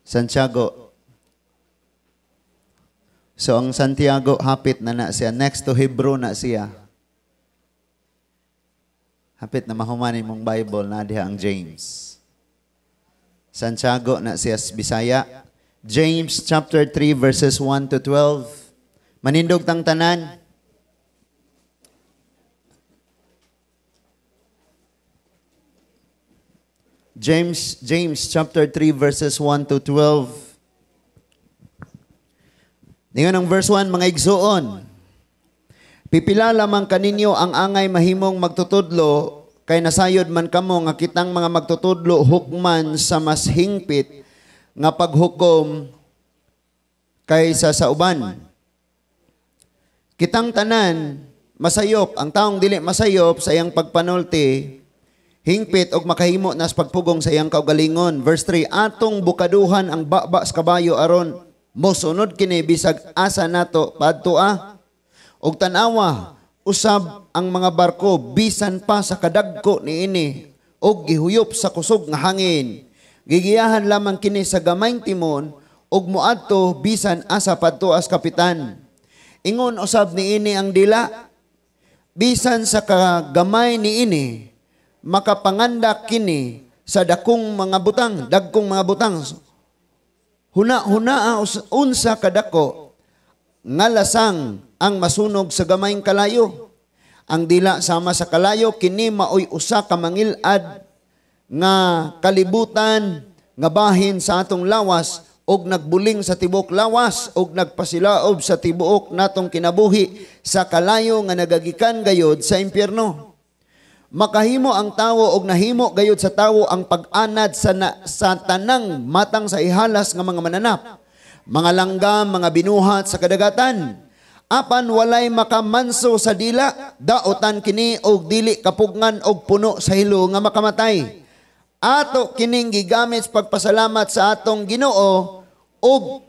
Santiago. So ang Santiago hapit na na siya. Next to Hebrew na siya. Hapit na mahuman imong Bible na diha ang James. Santiago na siya sa Bisaya. James chapter 3 verses 1 to 12. Manindog tang tanan. James chapter 3 verses 1 to 12. Ningon ang verse 1, mga igsuon. Pipila lamang kaninyo ang angay mahimong magtutudlo, kay nasayod man kamo nga kitang mga magtutudlo hukman sa mas hingpit nga paghukom kaysa sa uban. Kitang tanan masayop, ang taong dili masayop sa iyang pagpanulti, hingpit og makahimo nas pagpugong sa iyang kaugalingon. Verse 3, atong bukaduhan ang baba sa kabayo aron mosunod kini bisag asa nato padtua. Og tan-awa usab ang mga barko bisan pa sa kadagko niini og gihuyop sa kusog nga hangin. Gigiyahan lamang kini sa gamayng timon og moadto bisan asa padtuas kapitan. Ingon usab niini ang dila, bisan sa kagamay niini makapanganda kini sa dakong mga butang, dagkong mga butang. Huna-huna unsa kadako nga lasang ang masunog sa gamayng kalayo. Ang dila sama sa kalayo kini maoy usa ka mangilad nga kalibutan nga bahin sa atong lawas og nagbuling sa tibuok lawas og nagpasilaob sa tibuok natong kinabuhi sa kalayo nga nagagikan gayod sa impyerno. Makahimo ang tawo og nahimo gayod sa tawo ang pag-anad sa tanang matang sa ihalas nga mga mananap, mga langgam, mga binuhat sa kadagatan. Apan walay makamanso sa dila, daotan kini og dili kapugngan og puno sa hilo nga makamatay. Ato kining gigamit sa pagpasalamat sa atong Ginoo og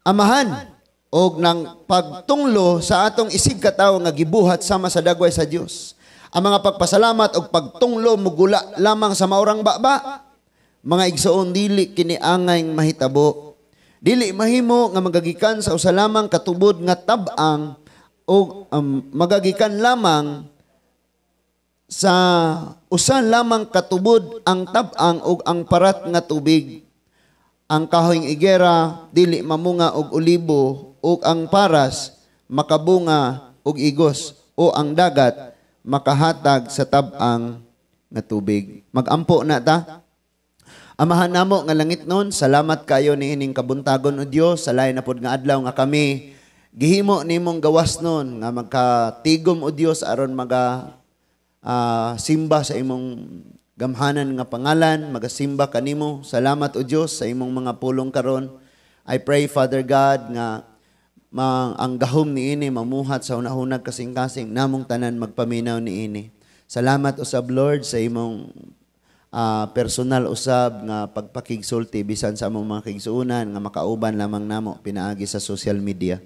Amahan og nang pagtunglo sa atong isig katawo nga gibuhat sama sa dagway sa Dios. Ang mga pagpasalamat og pagtunglo mugula lamang sa maurang baba. Mga igsoon, dili kini angay mahitabo. Dili mahimo nga magagikan sa usa lamang katubod nga tab-ang o magagikan lamang sa usa lamang katubod ang tab-ang ug ang parat nga tubig. Ang kahoyng igera dili mamunga og olibo ug ang paras makabunga og igos o ang dagat makahatag sa tab-ang nga tubig. Magampo na ta. Amahan namo nga langit nun, salamat kayo niining kabuntagon o Dios, sa lain na pod nga adlaw nga kami gihimo nimong gawas nun nga magkatigom o Dios aron maga simba sa imong gamhanan nga pangalan, magasimba kanimo. Salamat o Dios sa imong mga pulong karon. I pray, Father God, nga ang gahom niini mamuhat sa hunahunag kasing-kasing namong tanan magpaminaw niini. Salamat usab Lord sa imong personal usab nga pagpakigsulti bisan sa among mga kigsuonan nga makauban lamang namo pinaagi sa social media.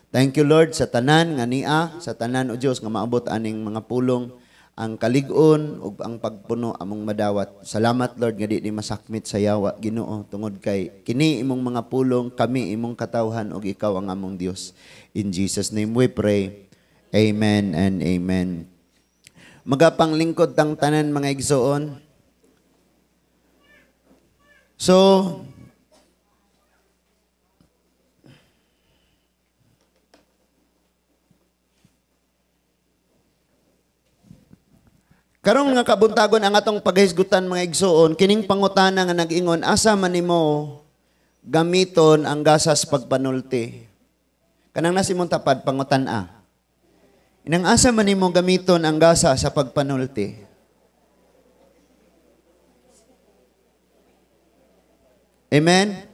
Thank you Lord sa tanan nga nia, sa tanan o Dios nga maabot aning mga pulong, ang kalig-on ug ang pagpuno among madawat. Salamat Lord nga di ni masakmit sa yawa Ginoo tungod kay kini imong mga pulong, kami imong katawhan ug ikaw ang among Dios. In Jesus name we pray. Amen and amen. Magapanglingkod tang tanan mga igsoon. So, karong nga kabuntagon ang atong paghisgutan mga igsoon, kining pangutana nga nag-ingon, asa man nimo gamiton ang gasas pagpanulti? Kanang nasimong tapad pangutan-a. Inang asa man nimo gamiton ang gasa sa pagpanulti? Amen?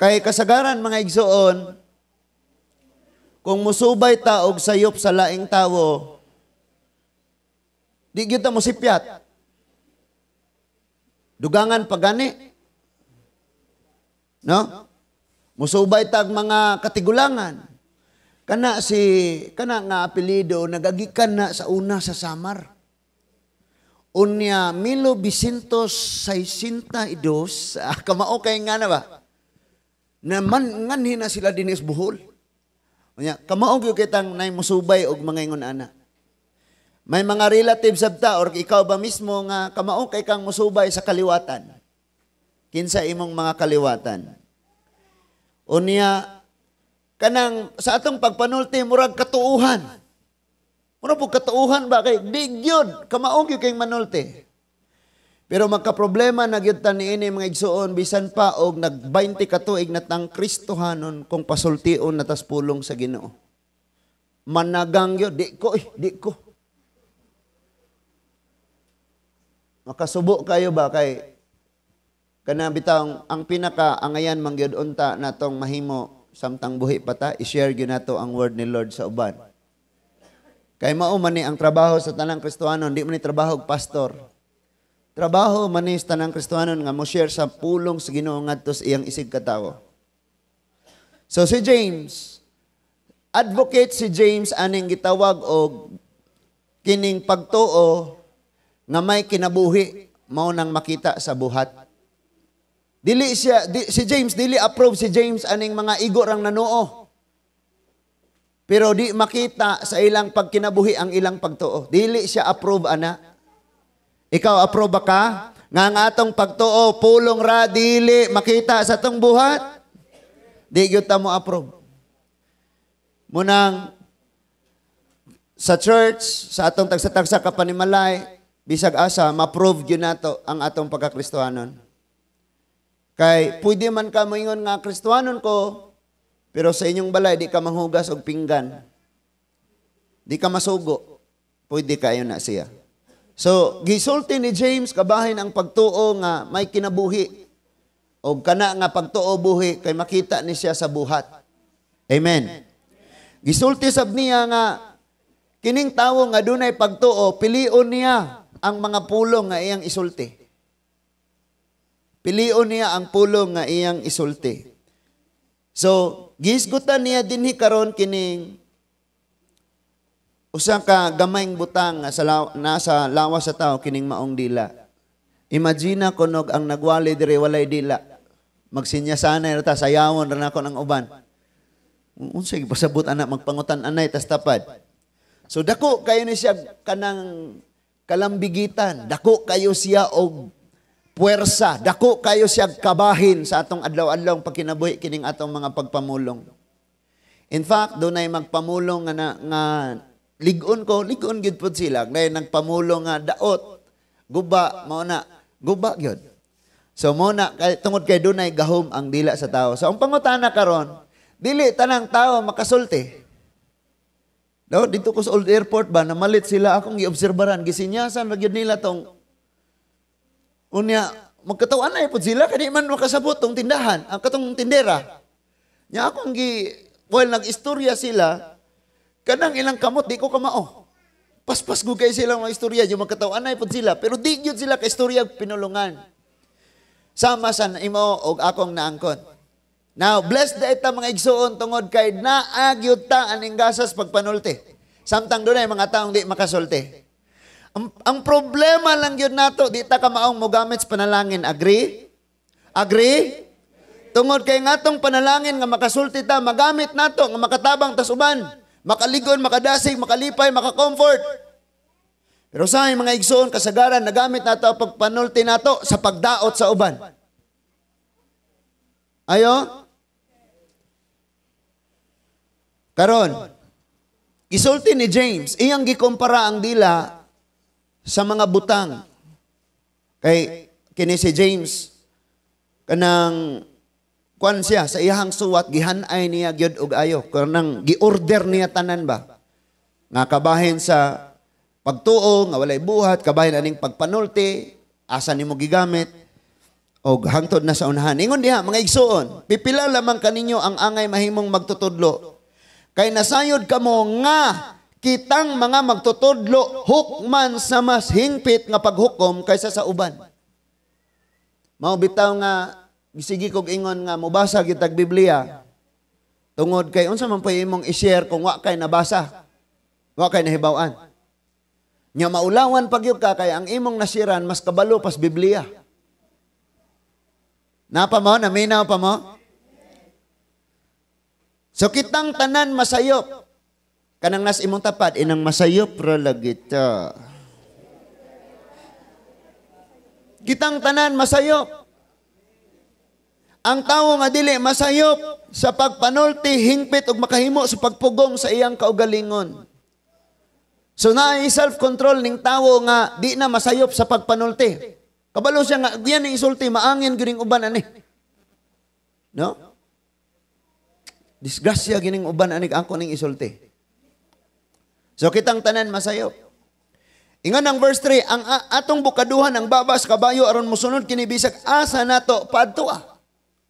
Kay kasagaran mga igsoon, kung musubay ta og sayop sa laing tawo, di gyud ta mosipyat. Dugangan pagani. No? Musubay tag mga katigulangan. Kana nga apelyido nagagikan na sa una sa Samar. Unya 1962, kamao kay nga na ba? Na man nganhi na sila dinhi sa Bohol. Unya kamao gyud kitang nay musubay og mga ingon ana. May mga relatives sabta or ikaw ba mismo nga kamao kay kang musubay sa kaliwatan. Kinsa imong mga kaliwatan? Unya kanang sa atong pagpanulti murag katuuhan. Murag po katuuhan ba kay di gyud kamao gyud kay manulti. Pero magka-problema na gyud ta niini, mga igsuon, bisan pa og nag 20 ka tuig na tang Kristohanon kung pasultion na tas pulong sa Ginoo. Managang gyud, di ko eh, di ko. Makasubo kayo ba kay kanang bitawng ang pinaka angayan man gyud unta natong mahimo samtang buhi pa ta, i-share gyud nato ang word ni Lord sa uban. Kay mao man ni ang trabaho sa tanang Kristohanon, di man ni trabaho og pastor. Trabaho man ni sa tanang Kristohanon nga mo share sa pulong sa Ginoo ngadto sa iyang isig katawo. So si James, advocate si James aning gitawag og kining pagtuo nga may kinabuhi, mao nang makita sa buhat. Dili siya di, si James dili approve si James aning mga igo rang nanuo. Pero di makita sa ilang pagkinabuhi ang ilang pagtuo. Dili siya approve ana. Ikaw approve ba ka? Nga ang atong pagtuo pulong ra dili makita sa atong buhat? Di gyud ta mo approve. Munang sa church, sa atong tagsa-tagsa ka panimalay, bisag asa ma-prove gyud nato ang atong pagkakristohanon. Kay pwede man ka moingon nga Kristohanon ko, pero sa inyong balay di ka manghugas og pinggan. Di ka masugo. Pwede kayo na siya. So, gisulti ni James kabahin ang pagtuo nga may kinabuhi. O kana nga pagtuo buhi kay makita ni siya sa buhat. Amen. Gisulti sab niya nga kining tawo nga dunay pagtuo, pilion niya ang mga pulong nga iyang isulti. Pilion niya ang pulong nga iyang isulti. So, gihisgutan niya dinhi karon kining usa ka gamayng butang nga sa nasa lawas sa tao, kining maong dila. Imagine kunog ang nagwali diri walay dila. Magsinyasanay ra ta, sayawon ra nako ng uban. Unsa gipasabot ana, magpangutan anay tas tapad. So dako kayo ni siya kanang kalambigitan, dako kayo siya og puwersa, dako kayo siya kabahin sa atong adlaw-adlaw pagkinabuhi kining atong mga pagpamulong. In fact, dunay magpamulong nga, na, nga lig-on ko, lig-on gyud pud sila. Nay nagpamulong nga daot, guba, mao na, guba gyud. So mo na kay tungod kay dunay gahom ang dila sa tao. So ang pangutana karon, dili tanang tao makasulti. Daw dito ko sa old airport ba namalit sila, akong giobserbaran, gisinyasan ra gyud nila tong unya magkatawan na pud sila kay di man makasabot tong tindahan, ang katong tindera. Nya akong gi while nag-istorya sila, kanang ilang kamot di ko kamao. Paspas gud kay sila mga istorya, yung magkatawan na pud sila, pero di gyud sila ka istorya pinulungan. Sama sa imo og akong naangkon. Now, blessed da ita, mga igsuon, tungod kay naa gyud ta aning gasas pagpanulti. Samtang dunay mga taong di makasulti. Ang problema lang gyud nato, di ta ka maong mogamit sa panalangin. Agree? Agree? Tungod kay ngatong panalangin nga makasulti ta, magamit nato nga makatabang tas uban, makaligon, makadasig, makalipay, makakomfort. Pero sa mga igsuon, kasagaran nagamit nato ang pagpanulti nato sa pagdaot sa uban. Ayo? Karon, gisulti ni James, iyang gikumpara ang dila sa mga butang. Kay kini si James kanang kuan siya sa iyang suwat, gihanay niya gyud og ayo, kanang giorder niya tanan ba nga kabahin sa pagtuo nga walay buhat, kabahin aning pagpanulti, asa nimo gigamit og hangtod na sa unahan. Ingon diha, mga igsuon, pipila lamang kaninyo ang angay mahimong magtutudlo. Kay nasayod kamo nga kitang mga magtutudlo hukman sa mas hingpit nga paghukom kaysa sa uban. Mao bitaw nga gisigi kog ingon nga mobasa gyud tag Biblia. Tungod kay unsa man pay imong i-share kung wa kay nabasa, wa kay nahibaw-an. Nya maulawan pagyud ka kay ang imong nasiran mas kabalo pas Biblia. Napa mo? Naminaw pa mo? So kitang tanan masayop. Kanang nas imong tapad, inang masayop ra lagi ta. Kitang tanan masayop. Ang tawo nga dili masayop sa pagpanulti, hingpit ug makahimo sa pagpugong sa iyang kaugalingon. So naay self-control ning tawo nga di na masayop sa pagpanulti. Kabalo siya nga diyan ning isulti maangin gyud uban ani. No? Disgrasya gining uban ani ako ning isulti. So kitang tanan masayop. Ingon ang verse 3, ang atong bukaduhan ang baba sa kabayo aron mosunod kini bisag asa nato padtoa.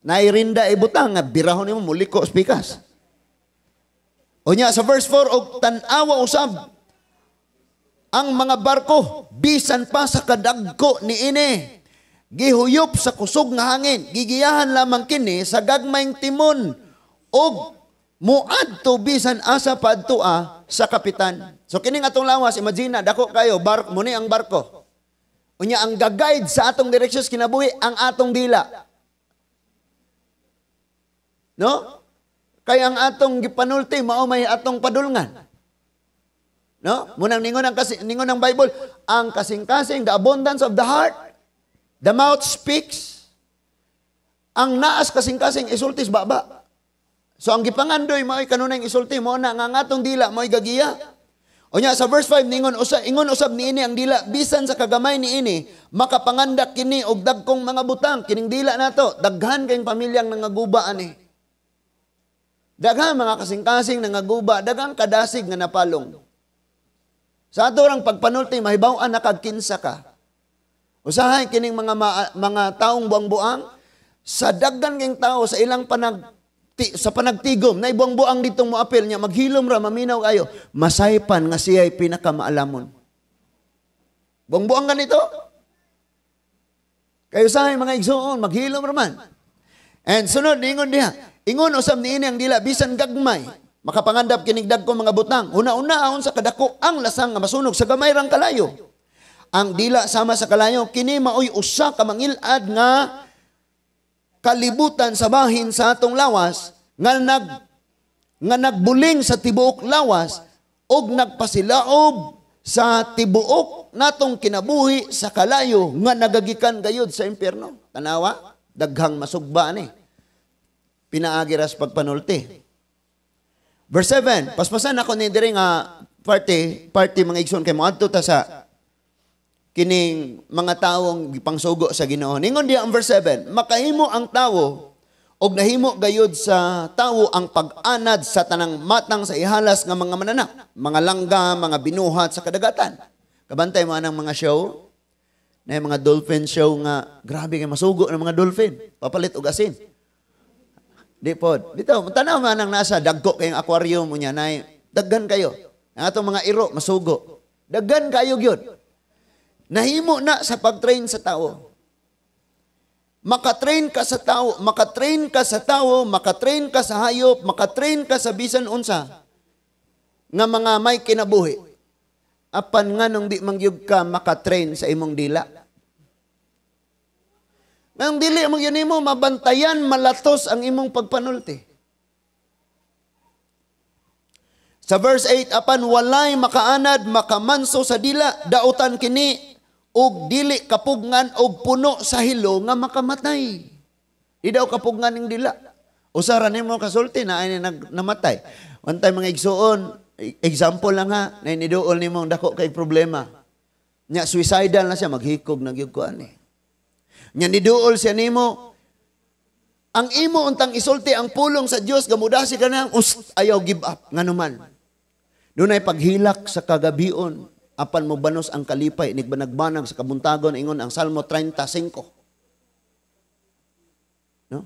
Nairinda ibutang nga birahon nimo muliko sa pikas. Unya sa verse 4, og tan-awa usab ang mga barko bisan pa sa kadagko niini gihuyop sa kusog nga hangin, gigiyahan lamang kini sa gagmayng timon og muadto bisan asa padtoa sa kapitan. So kining atong lawas, imagine na dako kayo barko muni ang barko. Unya ang ga-guide sa atong direksyon kinabuhi ang atong dila. No? Kay ang atong gipanulti mao may atong padulngan. No? Munang ningon ang Bible, ang kasing-kasing, the abundance of the heart, the mouth speaks. Ang naas kasing-kasing isultis baba. So ang gipangandoy mao'y kanunay isulti mo na nga atong dila mao'y gagiya. Unya sa verse 5 ningon usa ingon usab niini ang dila bisan sa kagamay niini makapangandak kini og dagkong mga butang. Kining dila nato daghan kayong pamilyang nangaguba ani. Daghan mga kasing-kasing nangaguba, daghang kadasig nga napalong. Sa ato rang pagpanulti mahibaw-an na kag kinsa ka. Usahay kining mga taong buang-buang sa daghan kayong tao sa ilang sa panagtigom, na ibuang-buang ditong moapil niya, maghilom ra, maminaw kayo, masaypan nga siya'y pinakamaalamon. Buang-buang ganito. Kayo sahay mga igsoon, maghilom ra man. And sunod, ingon diha, ingon usab niini ang dila, bisan gagmay, makapangandap kinig dagko mga butang, una-una ahon sa kadako ang lasang nga masunog sa gamay rang kalayo. Ang dila sama sa kalayo, kini maoy usa ka mangilad nga kalibutan sa bahin sa atong lawas nga nagbuling sa tibuok lawas og nagpasilaob sa tibuok natong kinabuhi sa kalayo nga nagagikan gayud sa impyerno. Tanawa, daghang masugba ani. Pinaagi ra sa pagpanulti. Verse 7, paspasan ako ni diri nga party mga igsoon kay moadto ta sa kining mga taong gipangsugo sa Ginoo. Ningon diya ang verse 7, makahimo ang tawo og nahimo gayud sa tawo ang pag-anad sa tanang matang sa ihalas nga mga mananak, mga langga, mga binuhat sa kadagatan. Kabantay mo anang mga show, na yung mga dolphin show nga grabe kay masugo ng mga dolphin, papalit og asin. Di pod. Dito, tanaw man ang nasa dagko kayong aquarium unya nay daghan kayo. Ang atong mga iro masugo. Daghan kayo gyud. Nahimo na sa pag-train sa tao. Makatrain ka sa tao, makatrain ka sa tao, makatrain ka sa hayop, makatrain ka sa bisan unsa nga mga may kinabuhi. Apan nganong di mangyud ka makatrain sa imong dila? Nganong dili man gyud nimo mabantayan, malatos ang imong pagpanulti. Sa verse 8, apan walay makaanad, makamanso sa dila, dautan kini og dili kapugngan og puno sa hilo nga makamatay. Di daw kapugngan ning dila. Usa ra nimo kasulti na ay namatay. One time mga igsuon, example lang ha, na iniduol nimo ang dako kay problema. Nya suicidal na siya, maghikog na gyud ko ani. Nya niduol siya nimo, ang imo untang isulti ang pulong sa Dios, gamudasi ka na, ayaw give up nganuman. Dunay paghilak sa kagabion, apan mo banos ang kalipay, nigbanagbanag sa kabuntagon, ingon ang Salmo 35. No?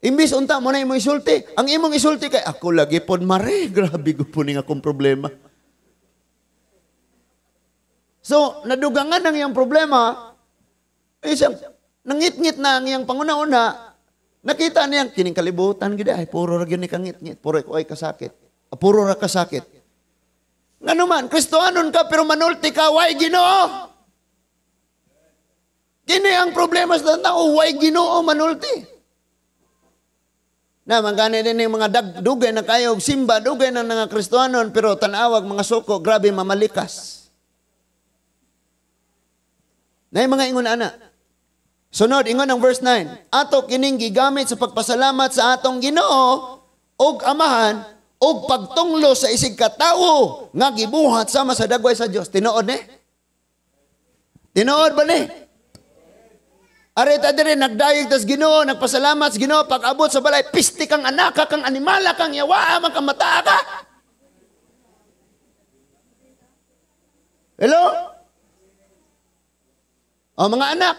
Imbis unta mo na imong isulti, ang imong isulti kay, ako lagi pod mare, grabe ko po ning akong problema. So, nadugangan ang iyang problema, isang, nangitngit na ang iyang panguna-una, nakita niyang, kining kalibutan gid ay, puro ra gyud ni kangitngit, puro ko ay kasakit. Puro ra kasakit. Ngano man, Kristohanon ka pero manulti ka, way Ginoo. Kini ang problema sa tao, way Ginoo manulti. Na mangani din yung mga dugay na kayo simba, dugay na nga Kristohanon pero tan-awag mga suko, grabe mamalikas. Na yung mga ingon ana. Sunod, ingon ang verse 9. Ato kining gigamit sa pagpasalamat sa atong Ginoo og Amahan og pagtunglo sa isig katawo nga gibuhat sama sa dagway sa Dios. Tinuod ni? Tinuod ba ni? Arita dire nagdayeg tas Ginoo, nagpasalamat sa Ginoo pag-abot sa balay, pisti kang anaka kang animala kang yawaa man kang mataa ka. Hello? O mga anak,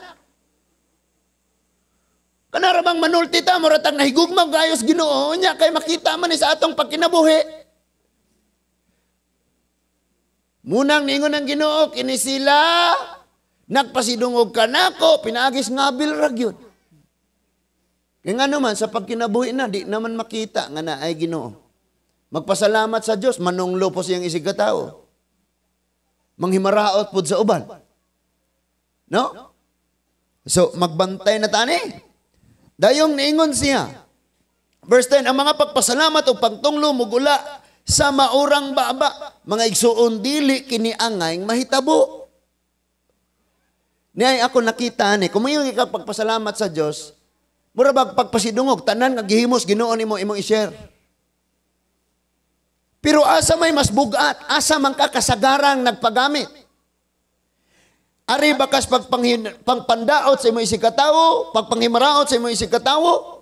kanara bang manulti ta, muratag nahigugmang gayos Ginoo nya kay makita man ni sa atong pagkinabuhi. Munang ningon ang Ginoo kini sila nagpasidungog ka nako, pinaagis ngabil ra gyud. Kay ngano man sa pagkinabuhi na di naman makita nga naay Ginoo. Magpasalamat sa Dios, manunglo po siyang isig ka tawo. Manghimaraot pod sa uban. No? So magbantay na tani. Dayong niingon siya. Verse 10, ang mga pagpasalamat o pagtunglo mugula sa maurang baba, mga igsuon dili kini angay mahitabo. Niay ako nakita ni, kung mayon ka pagpasalamat sa Dios, mura bag pagpasidungog tanan nga gihimos Ginoo nimo imong i-share. Pero asa may mas bugat, asa man ka kasagarang nagpagamit. Ari bakas pagpandaot sa imong isig katawo, pagpanghimaraot sa imong isig katawo,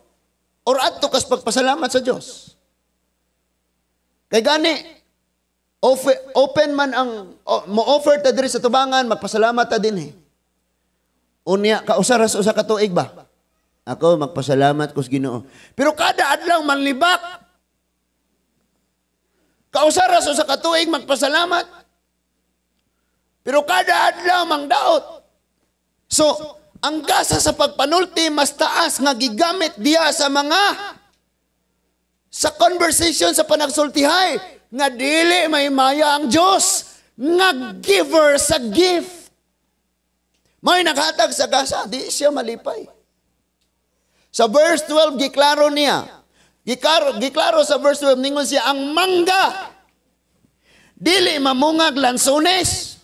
or adto kas pagpasalamat sa Dios. Kay gani open man ang mo-offer ta diri sa tubangan, magpasalamat ta dinhi. Unya kausa ra sa usa ka tuig ba? Ako magpasalamat ko sa Ginoo. Pero kada adlaw manlibak. Kausa ra sa usa ka tuig magpasalamat. Pero kada adlaw mangdaot. So, ang gasa sa pagpanulti mas taas nga gigamit diya sa mga sa conversation sa panagsultihay nga dili may maya ang Dios nga giver sa gift. May naghatag sa gasa, di siya malipay. Sa verse 12 giklaro niya. Giklaro sa verse 12 ningon siya ang mangga dili mamungag lansones.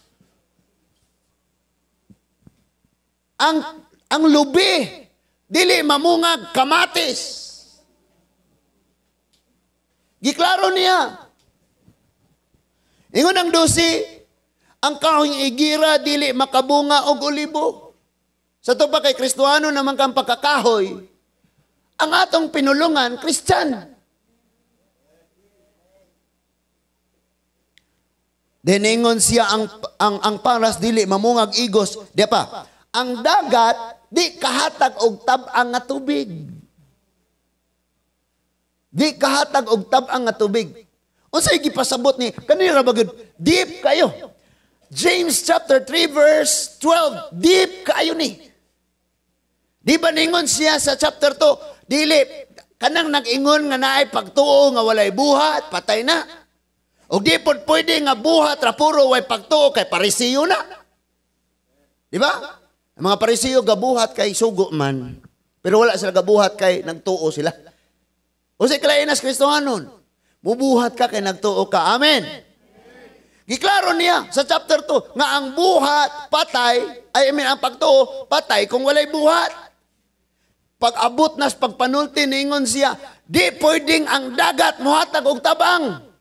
Ang lubi dili mamungag kamatis. Giklaro niya. Ingon ang 12, ang kahoy igira dili makabunga og olibo. Sa to pa kay Kristohano naman kang pagkakahoy, ang atong pinulungan Christian. Deningon siya ang paras dili mamungag igos, di pa. Ang dagat di kahatag og tab-ang nga tubig. Di kahatag og tab-ang nga tubig. Unsay gipasabot ni kanira ba gyud? Deep kayo. James chapter 3 verse 12, deep kayo ni. Di ba ningon siya sa chapter 2, dili kanang nag-ingon nga naay pagtuo nga walay buhat, patay na. Og di pod pwede nga buhat ra puro way pagtuo kay parisiyo na. Di ba? Ang mga parisiyo gabuhat kay sugo man, pero wala sila gabuhat kay nagtuo sila. Unsay kalain as Kristohanon? Mubuhat ka kay nagtuo ka. Amen. Giklaro niya sa chapter 2 nga ang buhat patay, I mean ang pagtuo patay kung walay buhat. Pag-abot nas pagpanulti ningon siya, di pwedeng ang dagat mohatag og tabang.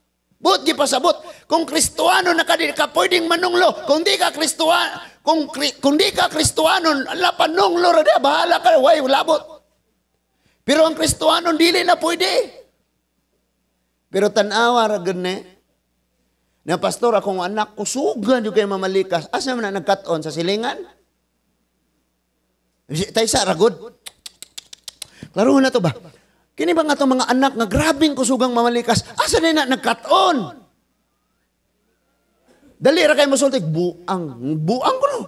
But gipasabot, kung Kristohano na ka, di ka pwedeng manunglo. Kung di ka Kristohano, kung di ka Kristohano, ala panunglo ra di, bahala ka, way labot. Pero ang Kristohano dili na pwede. Pero tan-awa ra gud ni. Na pastor, akong anak kusugan jud kay mamalikas. Asa man na nagkat-on sa silingan? Taysa ra gud. Klaro na to ba? Kini ba nga itong mga anak nga grabing kusugang mamalikas? Asa na nagkat-on? Dali ra kay mosulti, buang. Buang ko no.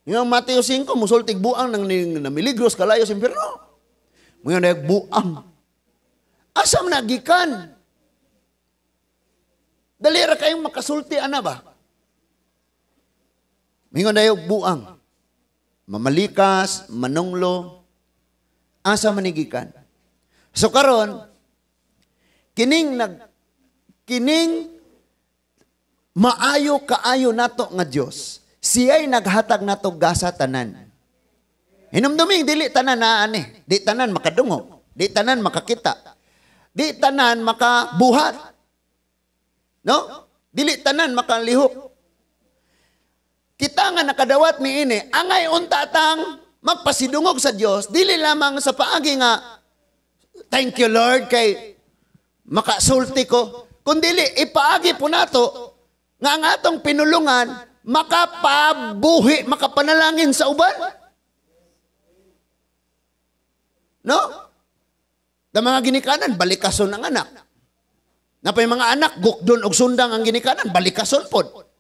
Yung Mateo 5, musultig buang nang namiligros kalayo sa impierno. Mga nagbuang. Asa man nagikan? Dali ra kayong makasulti ana ba? Mingon dayo buang. Mamalikas, manunglo, asa manigikan. So karon kining maayo kaayo nato nga Dios, siya'y naghatag nato gasa tanan. Hinumduming dili tanan naa ani, di tanan makadungog, di tanan makakita, di tanan makabuhat. No? Dili tanan makalihok. Kita nga nakadawat niini, angay unta tang magpasidungog sa Dios, dili lamang sa paagi nga thank you Lord kay makasulti ko, kundili ipaagi po nato nga ang atong pinulungan makapabuhi, makapanalangin sa uban. No? Da mga ginikanan, balikason ang anak. Napay mga anak, gukdon og sundang ang ginikanan, balikason pod.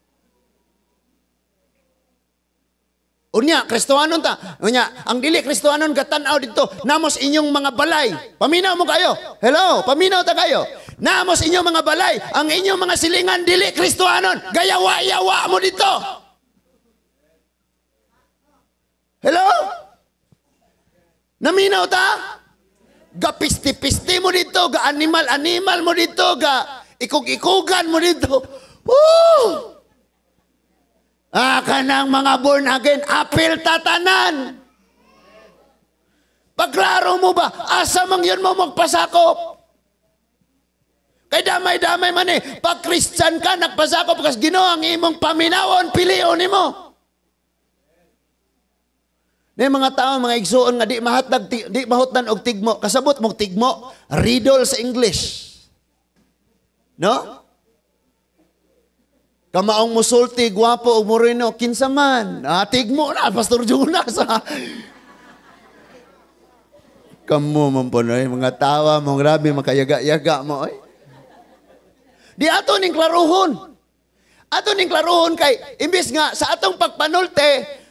Unya, Kristohanon ta. Unya, ang dili Kristohanon gatan-aw dito, namos inyong mga balay. Paminaw mo kayo. Hello, paminaw ta kayo. Namos inyong mga balay, ang inyong mga silingan dili Kristohanon. Gayawa-yawa mo dito. Hello? Naminaw ta? Gapisti-pisti mo dito, ga animal-animal mo dito, ga ikug-ikugan mo dito. Woo! Ah, kanang mga born again, apil tatanan. Pagklaro mo ba, asa mang yun mo magpasakop? Kay damay-damay man eh, pag Christian ka, nagpasakop, kas Ginoo ang imong paminawon, pilion nimo. May mga tao, mga igsuon nga di mahatag, di mahutdan og tigmo. Kasabot mong tigmo, riddle sa English. No? Kamaong musulti, gwapo og moreno, kinsa man. Ah, tigmo na, Pastor Jonas. Kamo man po, no, mga tawa mo, grabe, makayaga-yaga mo. Oy. Di ato ning klaruhon. Ato ning klaruhon kay, imbis nga, sa atong pagpanulte,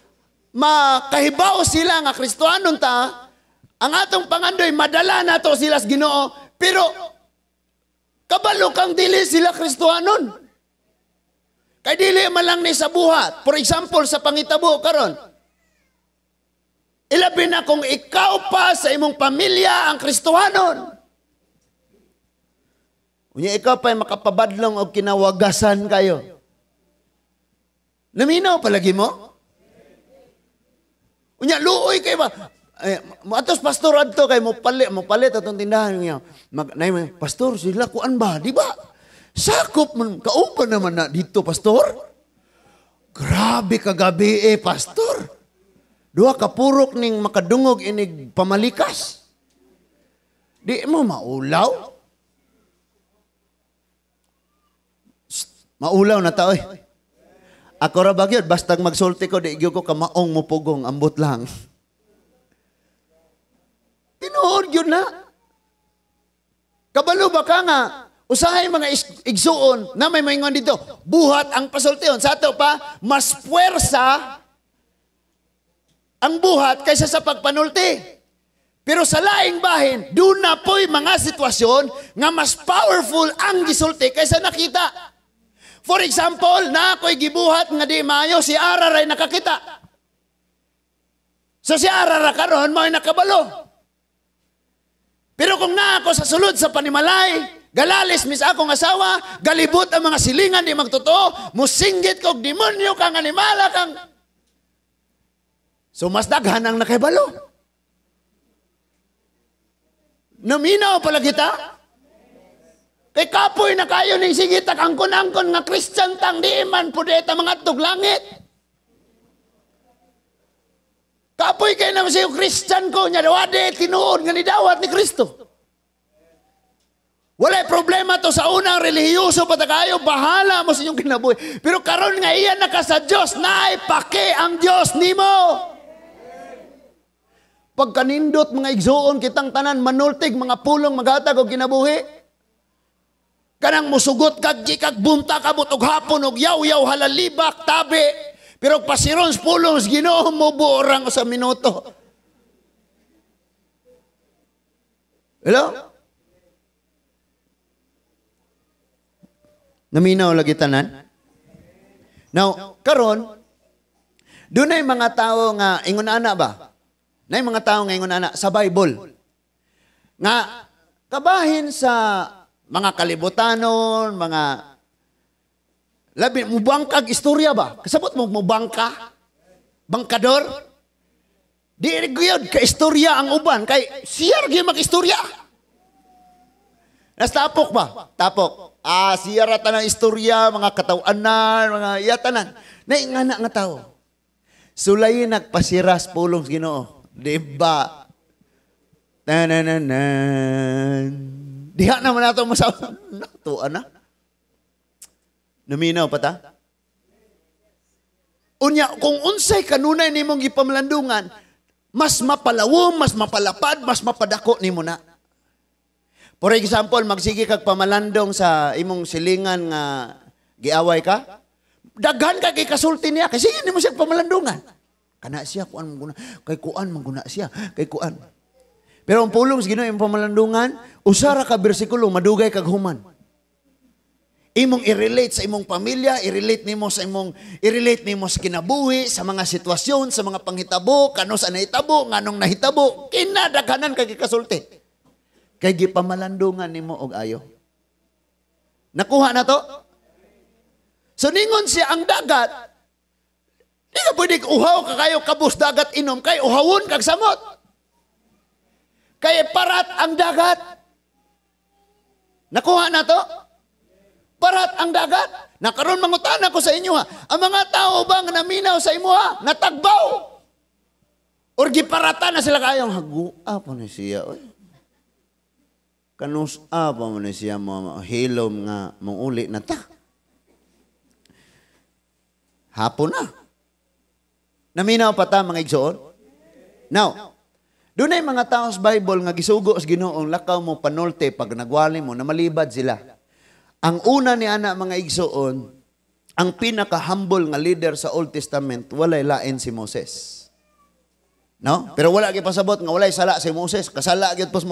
makahibaw sila nga Kristohanon ta, ang atong pangandoy, madala nato sila sa Ginoo, pero kabalo kang dili sila Kristohanon. Kay dili man lang ni sa buhat. For example, sa pangitabo karon. Ilabi na kung ikaw pa sa imong pamilya ang Kristohanon. Unya ikaw pa ay makapabadlong og kinawagasan kayo. Naminaw palagi mo? Unya luoy kay ba? Eh, atos pastor adto kay mo palit atong tindahan niya. Pastor sila kuan ba, di ba? Sakop man, kauban naman na dito, pastor. Grabe kagabi eh, pastor. Duha ka purok ning makadungog inig pamalikas. Di mo maulaw? Shh, maulaw na tao eh. Ako ra ba gyud, bastag magsulti ko, di gyud ko kamaong mupugong, ambot lang. Tinuod gyud na. Kabalo ba ka nga, usahay mga igsuon na may maingon dito, buhat ang pasultihon. Sa ato pa, mas puwersa ang buhat kaysa sa pagpanulti. Pero sa laing bahin, doon na po'y mga sitwasyon nga mas powerful ang gisulti kaysa nakita. For example, na ako'y gibuhat nga di maayo, si Ara ray nakakita. So si Ara ra karon mao'y nakabalo. Pero kung na ako sa sulod sa panimalay, galalis mis akong asawa, galibot ang mga silingan di magtotoo, musinggit kog demonyo kang animala kang. So mas daghan ang nakahibalo. Naminaw pala kita. Kay kapoy na kayo ning sigitak angkon-angkon nga Christian tang di man pudeta mga tug langit. Kapoy kay naman siyo Christian ko nya wade tinuod nga nidawat ni Kristo. Walay problema to sa unang relihiyoso pa kayo, bahala mo sa inyong kinabuhi. Pero karon nga iyan na ka sa Dios, naay pake ang Dios nimo. Pagkanindot mga igsuon kitang tanan manultig mga pulong maghatag og kinabuhi. Kanang musugot kag gikag bunta kabot og hapon og yaw-yaw halalibak tabi. Pero pasiron sa pulong sa Ginoo mo buorang sa minuto. Hello? Naminaw lagi tanan? Now, karon, dunay mga tao nga ingon ana ba? Nay mga tao nga ingon ana sa Bible. Nga kabahin sa mga kalibutanon, mga labi mubangkag istorya ba? Kasabot mo mubangka? Bangkador? Di gyud ka istorya ang uban kay siya ra gyud mag-istorya. Nas tapok ba? Tapok. Ah, siya ra tanang istorya, mga kataw-anan, mga iya tanan. Naingana nga tao. Sulayin nagpasiras pulong sa Ginoo. Di ba? Tanananan. Diha naman nato masaw. Natuan na. Naminaw pa ta? Unya, kung unsay kanunay nimong gipamalandungan, mas mapalawom, mas mapalapad, mas mapadako nimo na. For example, magsige kag pamalandong sa imong silingan nga giaway ka, daghan ka kay kasulti niya kasi hindi mo siya pamalandungan. Kana siya kuan man guna, kay kuan man guna siya, kay kuan. Pero ang pulong sa Ginoo imong pamalandungan, usa ra ka bersikulo madugay kag human. Imong i-relate sa imong pamilya, i-relate nimo sa kinabuhi, sa mga sitwasyon, sa mga panghitabo, kano sa nahitabo, nganong nahitabo, kinadaghanan kag kasulti. Kay gipamalandungan nimo og ayo. Nakuha na to? So ningon siya ang dagat, di ka pwede uhaw ka kayo kabus dagat inom, kay uhawon kag samot. Kay parat ang dagat. Nakuha na to? Parat ang dagat. Nakaroon mangutana ko sa inyo ha. Ang mga tao ba nga naminaw sa imo ha? Natagbaw. Or giparata na sila kayong hagua pa ni siya. Oy. Kanus pa man ni siya mo hilom nga monguli na ta. Hapon na. Naminaw pa ta mga igsoon? Now, dunay mga tao sa Bible nga gisugo sa Ginoo lakaw mo panorte pag nagwali mo na malibad sila. Ang una ni ana mga igsoon, ang pinaka-humble nga leader sa Old Testament walay lain si Moses. No? Pero wala gyud pasabot nga walay sala si Moses, kasala gyud po si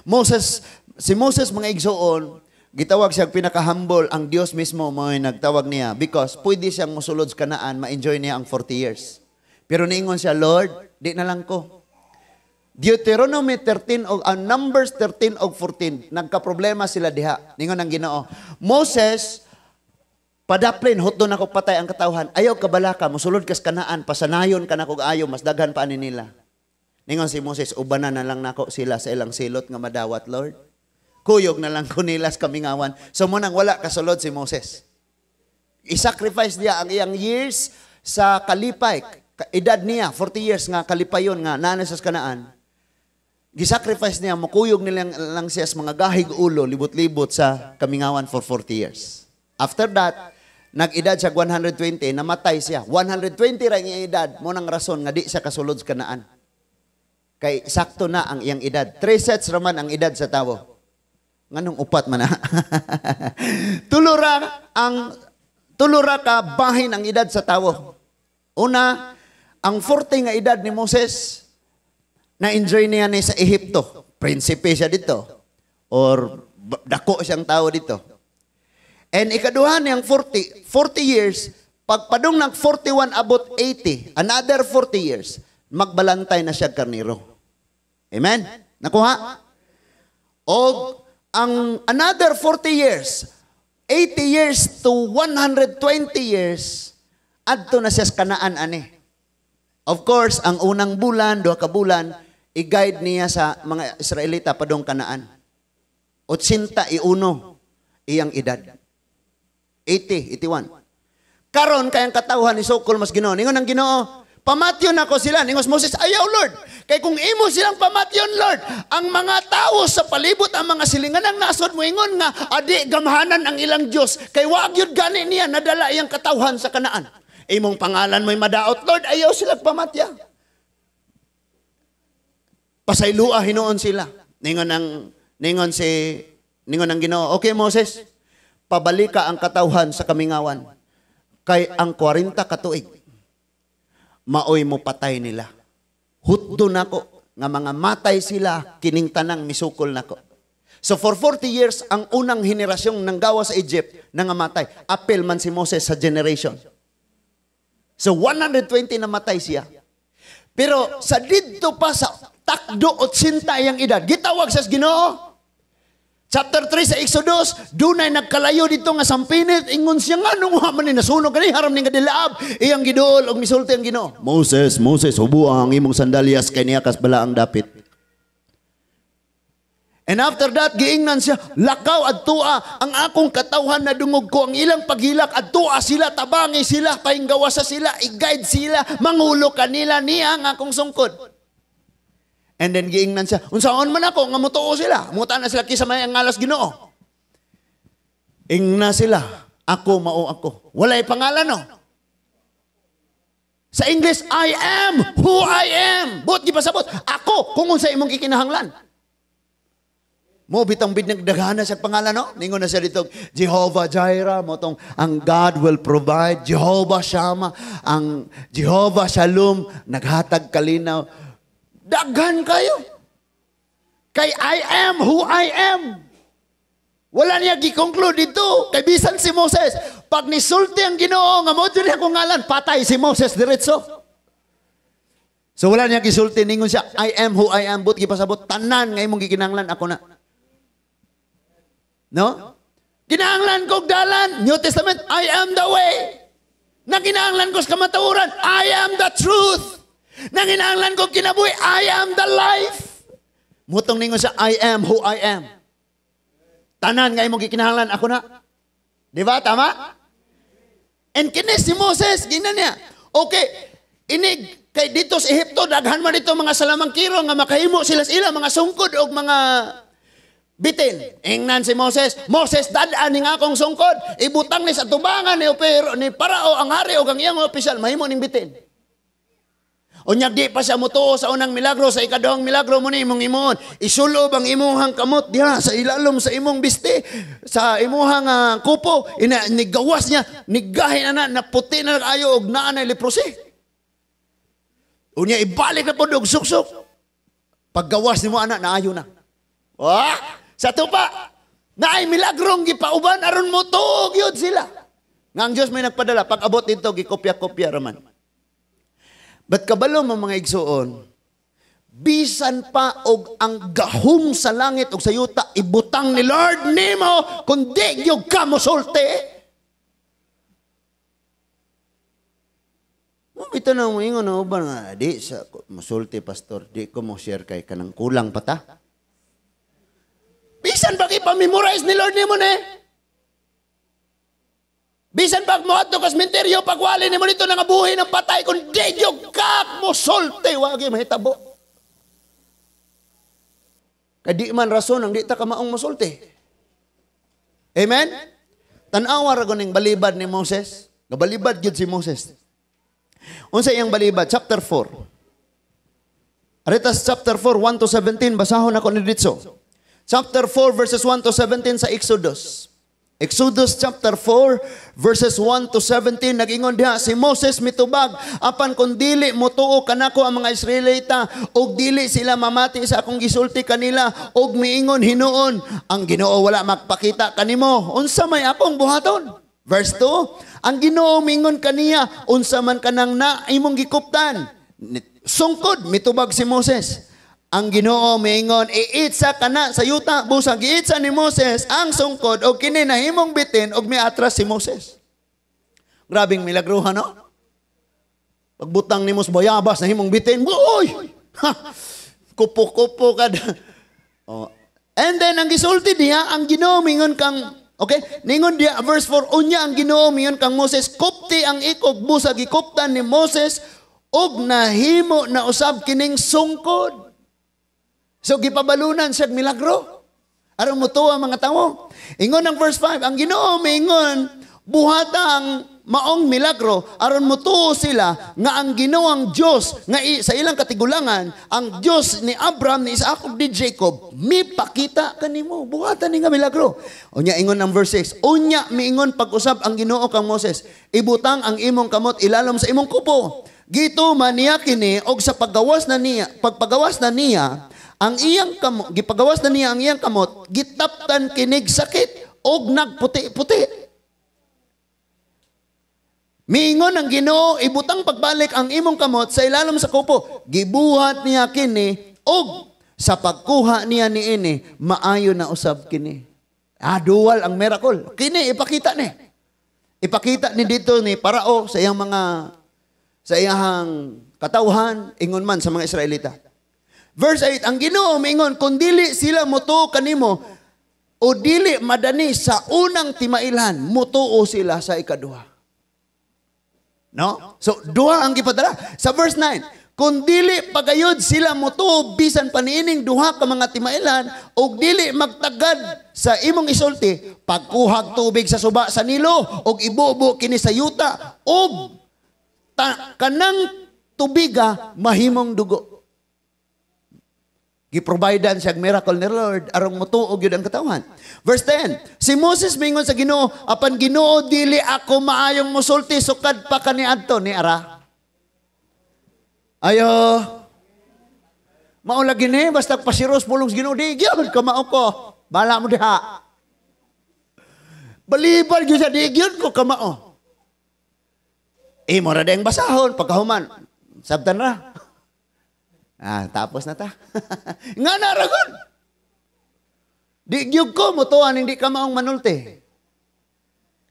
Moses. Si Moses mga igsoon, gitawag siya pinaka-humble, ang Dios mismo mo'y nagtawag niya because pwede siyang mosulod sa Kanaan, ma-enjoy niya ang 40 years. Pero niingon siya, Lord, di na lang ko. Deuteronomy 13 o Numbers 13 og 14, nagka-problema sila diha. Ningon ang Ginoo, Moses, padaplin hutdon ako patay ang katawhan. Ayaw kabalaka, mosulod kas Kanaan, pasanayon ka nako ayo, mas daghan pa ani nila. Ningon si Moses, ubanan na lang nako sila sa ilang silot nga madawat, Lord. Kuyog na lang ko nila sa kamingawan. So mo nang wala kasulod si Moses. I-sacrifice niya ang iyang years sa kalipay. Edad niya, 40 years nga kalipayon nga naa na sa Kanaan. Gisacrifice niya, mukuyog nilang lang siya sa mga gahig ulo, libot-libot sa kamingawan for 40 years. After that, nag-edad siya 120, namatay siya. 120 ra ang iyang edad, mo nang rason nga di siya kasulod sa Kanaan. Kay sakto na ang iyang edad. 3 sets raman ang edad sa tawo. Nganong upat man na. Tulura ka bahin ang edad sa tawo. Una, ang 40 nga edad ni Moses, na-enjoy niya ni sa Ehipto. Prinsipe siya dito. Or dako siyang tao dito. And ikaduha niyang 40 years, pagpadung ng 41 abot 80, another 40 years, magbalantay na siya karniro. Amen? Nakuha? O ang another 40 years, 80 years to 120 years, adto na siya sa Kanaan ani. Of course, ang unang bulan, 2 ka bulan, i-guide niya sa mga Israelita padong Kanaan. 81 iyang edad. 80, 81. Karon kayang katawhan ni sukol mas Ginoo. Ningon ang Ginoo, pamatyon ako sila. Ningon si Moses, ayaw Lord. Kay kung imo silang pamatyon Lord, ang mga tao sa palibot, ang mga silingan ang nasod mo ingon nga adi gamhanan ang ilang Dios. Kay wa gyud gani niya nadala iyang katawhan sa Kanaan. Imong pangalan mo'y madaot Lord, ayaw sila pamatya. Pasaylua hinuon sila. Ningon ang Ginoo, okay Moses, pabalika ang katawhan sa kamingawan. Kay ang 40 ka tuig maoy mo patay nila. Hutdo nako nga mga matay sila kining tanang misukol nako. So for 40 years, ang unang henerasyong nanggawa sa Egypt, nangamatay. Apil man si Moses sa generation. So 120 namatay siya. Pero sa didto pa sa takdo 80 iyang edad, gitawag sa Ginoo. Chapter 3 sa Exodus, dunay nagkalayo dito nga sampinit, ingon siya nga nung man ni nasunog kani haram ning kadilaab, iyang giduol og misulti ang Ginoo. Moses, Moses, hubuha ang imong sandalyas kay niya kas bala ang dapit. And after that, giingnan siya, lakaw adtua ang akong katawhan na dungog ko ang ilang paghilak, adtua sila, tabangi sila, pahinggawasa sila, i-guide sila, mangulo kanila niya ang akong sungkod. And then giingnan siya, unsaon man ako nga motuo sila, muta na sila kisa may ang ngalas Ginoo. Ingna sila, ako mao ako. Walay pangalan no. Sa English, I am who I am. Buot gipasabot, ako kung unsa imong gikinahanglan. Mo bitang binagdaghana sa pangalan no? Ningon na siya dito, Jehovah Jireh, mo tong ang God will provide, Jehovah Shammah, ang Jehovah Shalom, naghatag kalinaw. Daghan kayo. Kay I am who I am. Wala niya gi-conclude dito. Kay bisan si Moses, pag nisulti ang Ginoo nga mo diri akong ngalan, patay si Moses diretso. So wala niya gisulti, ningon siya, I am who I am. But gipasabot tanan nga imong gikinahanglan ako na. No? Kinahanglan kog dalan, New Testament, I am the way. Nakinahanglan ko sa kamatuoran, I am the truth. Nanginahanglan ko kinabuhi, I am the life. Mutong ningon siya, I am who I am. Tanan nga imong gikinahanglan ako na. Di ba? Tama? And kini si Moses, gina niya. Okay, inig kay dito sa Ehipto, daghan man dito mga salamangkiro nga makahimo sila sa ila mga sungkod og mga bitin. Ingnan si Moses, Moses, dad-an ning akong sungkod, ibutang ni sa tubangan ni Opero, ni Parao ang hari og ang iyang opisyal, mahimo ning bitin. Unyag di pa siya mutuo sa unang milagro, sa ikaduhang milagro mo ni imong imuon. Isulob ang imuhang kamot diha sa ilalom sa imong biste, sa imuhang kupo, ina, nigawas niya, nigahi na na, naputi na ayo og naa na leprosy. Unya ibalik na pod og suksok. Paggawas nimo ana naayo na. Wah, sa tupa, naay milagrong gipauban aron motuo gyud sila. Nga ang Dios may nagpadala, pag abot dito gikopya-kopya raman. But kabalo mo mga igsuon, bisan pa og ang gahom sa langit og sa yuta ibutang ni Lord nimo kung di gyud ka mosulti. Mo bitaw na mo ingon na uban nga di sa mosulti pastor, di ko mo share kay kanang kulang pa ta. Bisan pa ipamemorize ni Lord nimo ni. Bisan pag moadto ka sa sementeryo, pagwali nimo dito nangabuhi ng patay, kung di gyud ka mosulti, wa gyud mahitabo. Kay di man rason ang di ta ka maong mosulti. Amen? Tan-awa ra ning balibad ni Moses. Gabalibad gyud si Moses. Unsa iyang balibad? Chapter 4. Aretas chapter 4, 1 to 17, basahon ako ni ditso. Chapter 4, verses 1 to 17 sa Exodus. Exodus chapter 4 verses 1 to 17 nag-ingon diha si Moses mitubag, apan kon dili motuo kanako ang mga Israelita og dili sila mamati sa akong gisulti kanila og miingon hinuon ang Ginoo wala magpakita kanimo, unsa may akong buhaton? Verse 2, ang Ginoo miingon kaniya, unsa man kanang na imong gikuptan? Sungkod mitubag si Moses. Ang Ginoo miingon, iitsa kana sa yuta. Busag giitsa ni Moses ang sungkod og kini nahimong bitin og miatras si Moses. Grabing milagruhan, no? Pagbutang nimo sa bayabas nahimong bitin, uy! Kupo-kupo ka. Oh. And then ang gisulti diha, ang Ginoo miingon kang, okay? Ningon diha verse 4, unya ang Ginoo miingon kang Moses, kupti ang ikog, busag gikuptan ni Moses og nahimo na usab kining sungkod. So gipabalunan siya milagro. Aron motuo ang mga tawo. Ingon ang verse 5, ang Ginoo miingon, buhata ang maong milagro aron motuo sila nga ang Ginoo ang Dios nga sa ilang katigulangan, ang Dios ni Abraham, ni Isaac ug ni Jacob mipakita kanimo. Buhata ni nga milagro. Unya ingon ang verse 6, unya miingon pag-usab ang Ginoo kang Moses, ibutang ang imong kamot ilalom sa imong kupo. Gituman niya kini og sa paggawas na niya, pagpagawas na niya Ang iyang kamot, gipagawas na niya ang iyang kamot, gitaptan kinig sakit og nagputi-puti. Miingon ang Ginoo, ibutang pagbalik ang imong kamot sa ilalom sa kupo. Gibuhat niya kini og sa pagkuha niya niini, maayo na usab kini. Ah, dual ang miracle. Kini ipakita ni. Ipakita ni dito ni Parao sa iyang mga sa iyang katawhan, ingon man sa mga Israelita. Verse 8, ang Ginoo miingon, kung dili sila motuo kanimo o dili madani sa unang timailhan, motuo sila sa ikaduha. No? So, duha ang gipadala. Sa verse 9, kung dili pagayod sila motuo bisan pa niining duha ka mga timailhan og dili magtagad sa imong isulti, pagkuhag tubig sa suba sa Nilo og ibubo kini sa yuta og kanang tubiga mahimong dugo. Giprovidean siya miracle ni Lord aron motuo gyud ang katawhan. Verse 10, si Moses mingon sa Ginoo, apan Ginoo dili ako maayong mosulti sukad pa kaniadto ni ara. Ayo. Mao lagi ni basta pasiros pulong sa Ginoo di gyud kamao ko. Bala mo diha. Balibal gyud sa di gyud ko kamao. Imo ra dayang basahon pagkahuman. Sabtan ra. Ah, tapos na ta. Nga na ragon. Di gyud ko motuan hindi ka maong manulti.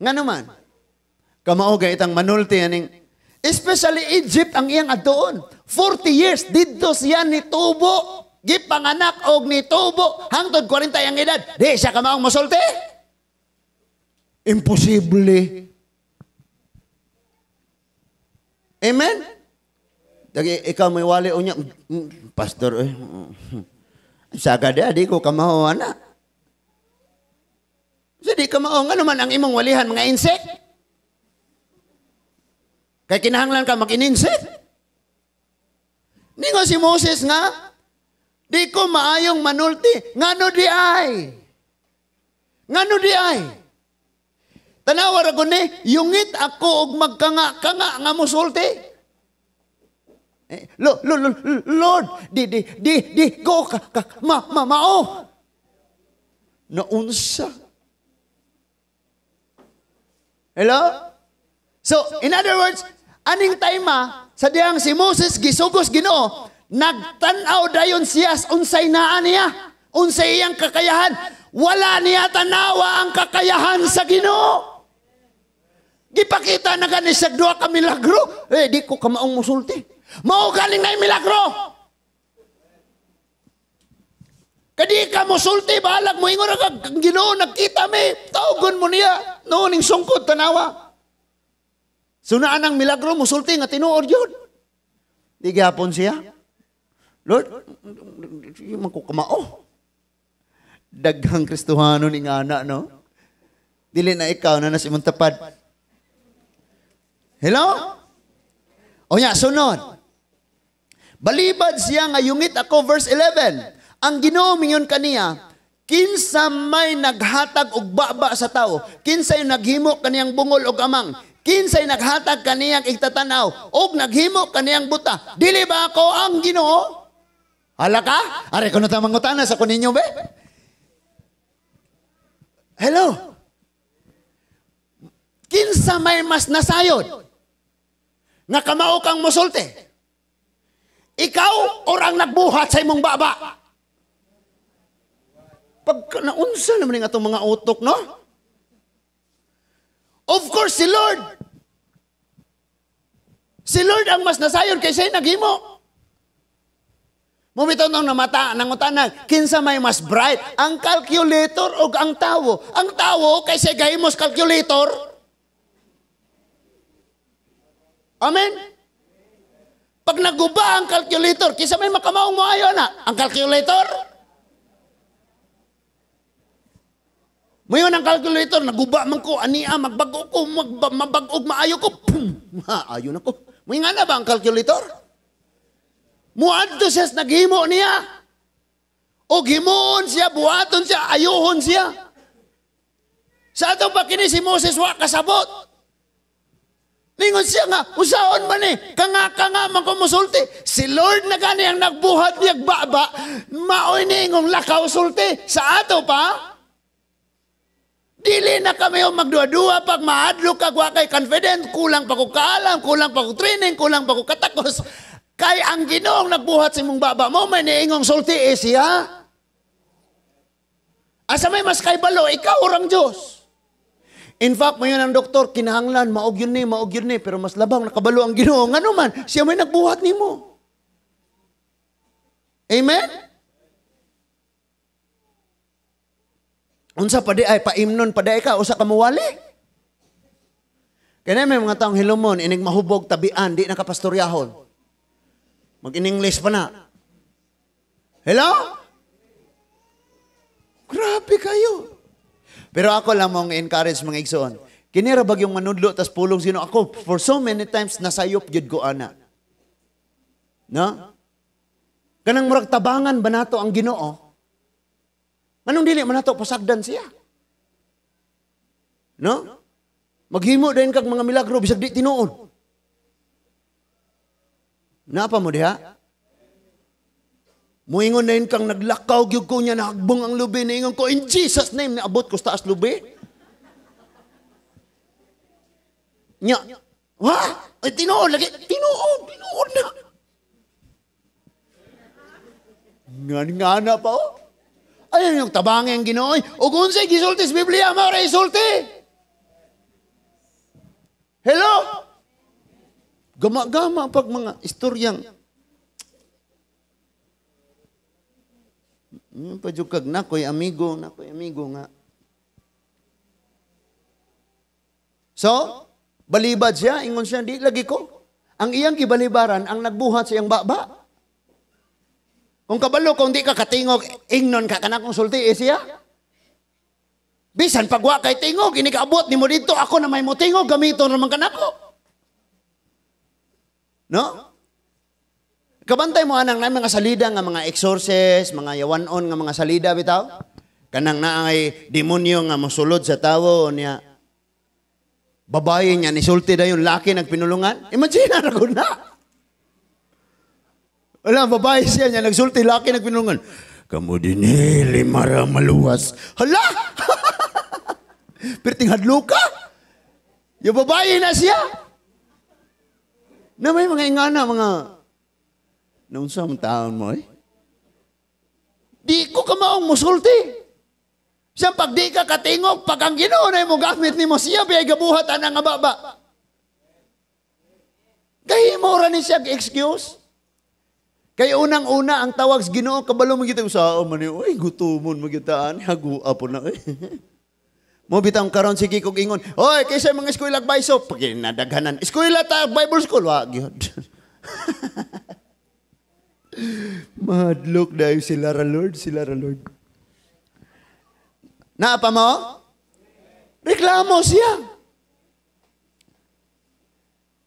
Nga naman. Kamao gay itang manulti aning especially Egypt ang iyang adtuon. 40 years didto siya nitubo, gipanganak og nitubo hangtod 40 ang edad. Di siya kamaong mosulti. Imposible. Amen? Dagi ikaw may wali o niya, pastor, eh, saga di ko kamao, ana. So di kamao, nga naman ang imong walihan, mga insect. Kay kinahanglan ka mag-in-insect. Ningo si Moses nga, di ko maayong manulti, ngano di ay? Ngano di ay? Tanawa ra ko ni, yungit ako og magkanga-kanga nga mosulti. Eh, Lord, di di di go ka, ka ma ma mao. Naunsa. Hello? So, in other words, aning time sa diyang si Moses gisugos Ginoo, nagtan-aw dayon siya unsay naa niya, unsay iyang kakayahan. Wala niya tanawa ang kakayahan sa Ginoo. Gipakita na gani siya duha ka milagro. Eh, di ko kamaong musulti. Mao galing na milagro. Kadi ka mosulti, balag mo ingon ka Ginoo nagkita mi, tawgon mo niya. No ning sungkod tanawa. Sunaan ang milagro mosulti nga tinuod gyud. Di gihapon siya. Lord, di man ko kamao. Daghang Kristohano ni ngana, no? Dili na ikaw na nas imong tapad. Hello? O nya, sunod. Balibad siya nga yungit ako, verse 11. Ang Ginoo mingon kaniya, kinsa may naghatag og baba sa tao, kinsay naghimo kaniyang bungol og amang, kinsay naghatag kaniyang igtatanaw og naghimo kaniyang buta, dili ba ako ang Ginoo? Hala ka? Are ko na ta mangutana sa kuninyo be. Hello? Kinsa may mas nasayod nga kamao kang mosulti? Ikaw or ang nagbuhat sa imong baba? Pagka naunsa naman yung atong mga utok, no? Of course, si Lord. Si Lord ang mas nasayon kaysa naghimo. Mumitaw nang namata, nangutana, kinsa may mas bright, ang calculator o ang tawo? Ang tawo kaysa gahimos calculator. Amen? Pag naguba ang calculator, kinsa may makamaong mo ayo na? Ang calculator? Mayon ang calculator, naguba man ko, ania, magbag-o ko, mabag-og maayo ko, pum, ha, ayo na ko. May nga na ba ang calculator? Muadto siya, naghimo niya. O himuon siya, buhaton siya, ayuhon siya. Sa atong pa kini si Moses, wa kasabot. Ningon siya nga, usaon man eh, kanga-kanga man ko musulti. Si Lord na gani ang nagbuhat niyag baba, maoy niingong lakaw sulti. Sa ato pa, dili na kami yung magduha-duha pag maadlok ka, wa kay confident, kulang pa ko kaalam, kulang pa ko training, kulang pa ko katakos. Kay ang Ginoong nagbuhat sa imong baba mo, may niingong sulti eh siya. Asa may mas kaybalo, ikaw orang Diyos. In fact, mayon ang doktor, kinahanglan, maog yun ni, pero mas labang nakabalo ang Ginoo. Ngano man, siya may nagbuhat nimo. Amen? Unsa pa di ay, paimnon pa di ay ka, usa ka muwali. Kaya may mga taong hilumon, inig mahubog, tabian, di nakapastoryahon. Mag-in-English pa na. Hello? Grabe kayo. Pero ako lang mong encourage mga igsoon. Kinira bag yung manudlo tas pulong sino ako for so many times nasayop gyud ko ana. No? Kanang murag tabangan ba nato ang Ginoo? Anong dili man nato pasagdan siya? No? Maghimo dayon kag mga milagro bisag di tinuod. Napa mo diha? Muingon na yun kang naglakaw, gyud ko niya, nahagbong ang lubi. Naingon ko, in Jesus name, naabot ko sa taas lubi. Nya, ha? Ay, tinuod, lagi, tinuod, tinuod na. Nga na pa, oh. Ayun yung tabangin ang Ginoo. O kung sa'y gisulti sa Biblia, maura isulti. Hello? Gama-gama pag mga istoryang yung padyukag, nakoy amigo nga. So, balibad siya, ingon siya, di lagi ko. Ang iyang gibalibaran, ang nagbuhat sa iyang baba. Kung kabalo, kung di ka katingog, ingnon ka kanakong sulti, eh siya. Bisan pagwa kay tingog, inikaabot ni mo dito, ako na may mo tingog, gamiton naman kanako. No? Kabantay mo anang na mga salida nga mga exorcist, mga yawanon nga mga salida bitaw. Kanang naay demonyo nga mosulod sa tawo niya. Babae niya nisulti dayon laki nagpinulungan. Imagine na ko na. Wala babae siya niya nagsulti laki nagpinulungan. Kamo dinhi limara maluwas. Hala. Perting hadlo ka. Yung babae na siya. Na may mga ingana mga naunsa ang taon mo eh? Di ko kamaong musulti. Siya pag di ka katingog, pag ang Ginoo na mo gamit ni mo siya, biyay gabuhat anang nga baba. Kay mo ra ni siya excuse. Kay unang-una ang tawag sa Ginoo, kabalo mo kita usaon man ni, oy gutomon mo kita ani, hagua po na eh. Mo bitang karon sige kog ingon, oy kaysa mga eskwela baiso, pag nadaghanan. Eskwela ta Bible school wa gyud. Mahadlok dahil sila ra Lord, sila ra Lord. Naapa mo? Reklamo siya.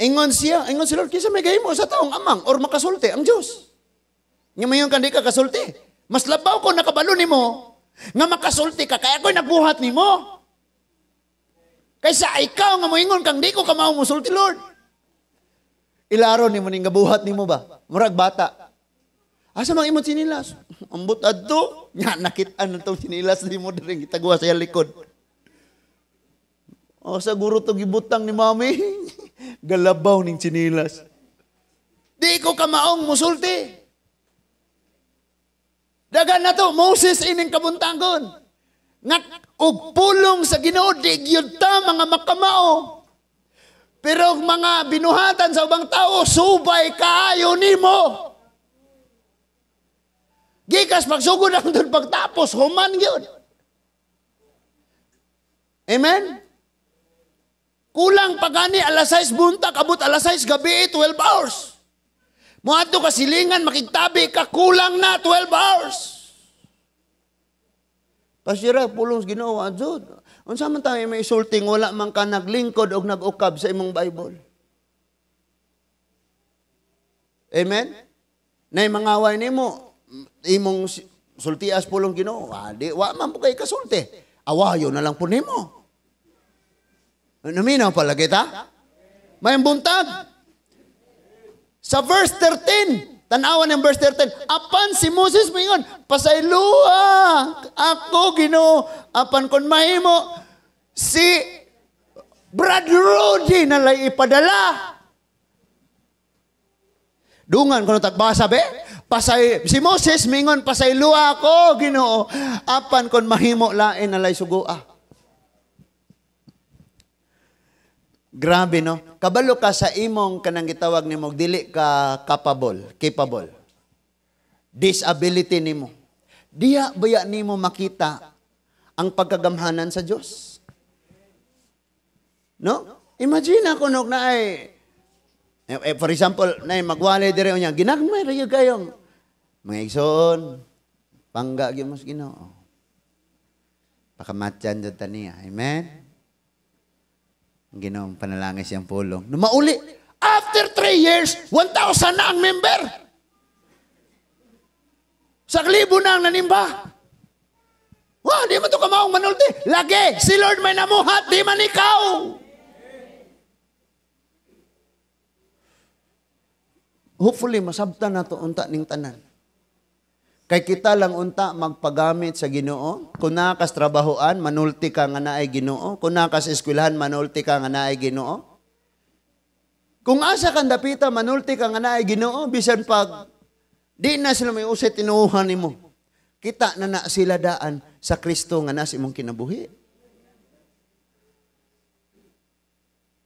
Ingon siya, ingon si Lord, kaysa may gahimo sa taong amang or makasulti ang Diyos. Nga mayon ka di ka kasulti. Mas labaw ko nakabalo nimo nga makasulti ka, kaya ako'y nagbuhat nimo. Kaysa ikaw nga moingon kang di ko kamao musulti, Lord. Ilaro nimo ning gabuhat nimo ba? Murag bata. Asa mang imong sinilas? Ambot adto. Nya nakit-an natong sinilas nimo diri gitagwa sa iyang likod. O sa guro to gibutang ni mami. Galabaw ning sinilas. Di ko kamaong musulti. Dagan na to Moses ining kabuntangon. Nga og pulong sa Ginoo di gyud ta mga makamao. Pero mga binuhatan sa ubang tao subay kaayo nimo. Gikas pagsugod ang doon pagtapos, human yun. Amen? Kulang pa gani, alas 6 buntag, abot alas 6 gabi, 12 hours. Muadto ka silingan, makigtabi ka, kulang na 12 hours. Pasira, pulong sa Ginoo, adjud. Unsa man tayo may sulting, wala man ka naglingkod o nag-ukab sa imong Bible. Amen? Nay mangaway nimo, imong sultias pulong Ginoo, di wa man po kay kasulti. Awayo na lang po nimo. Naminaw pala kita? Mayong buntag. Sa verse 13, tanawan ng verse 13, apan si Moses mingon, pasayloa ako Ginoo, apan kon mahimo si Brad Rudy na lay ipadala. Dungan kuno tagbasa be. Pasay si Moses mingon, pasayloa ako Ginoo, apan kon mahimo lain na lay sugoa. Grabe no. Kabalo ka sa imong kanang gitawag nimo dili ka capable. Disability nimo. Diya baya nimo makita ang pagkagamhanan sa Dios? No? Imagine ako no na ay for example, na magwalay dire unya, ginagmay ra gyud kayong mga igsoon, pangga gyud mo sa Ginoo. Pakamatyan jud ta niya. Amen. Ang Ginoong panalangin siyang pulong. Mauli, after 3 years, 1,000 na ang member. Saklibo na ang nanimba. Wah, di man to kamaong manulti. Lagi, si Lord may namuhat, di man ikaw. Hopefully, masabtan na to unta ning tanan. Kay kita lang unta magpagamit sa Ginoo. Kung nakas trabahoan, manulti ka nga naay Ginoo. Kung nakas eskwelahan, manulti ka nga naay Ginoo. Kung asa kang dapita, manulti ka nga naay Ginoo. Bisan pag di na sila may usay tinuuhan nimo. Kita na na sila daan sa Kristo nga nas imong kinabuhi.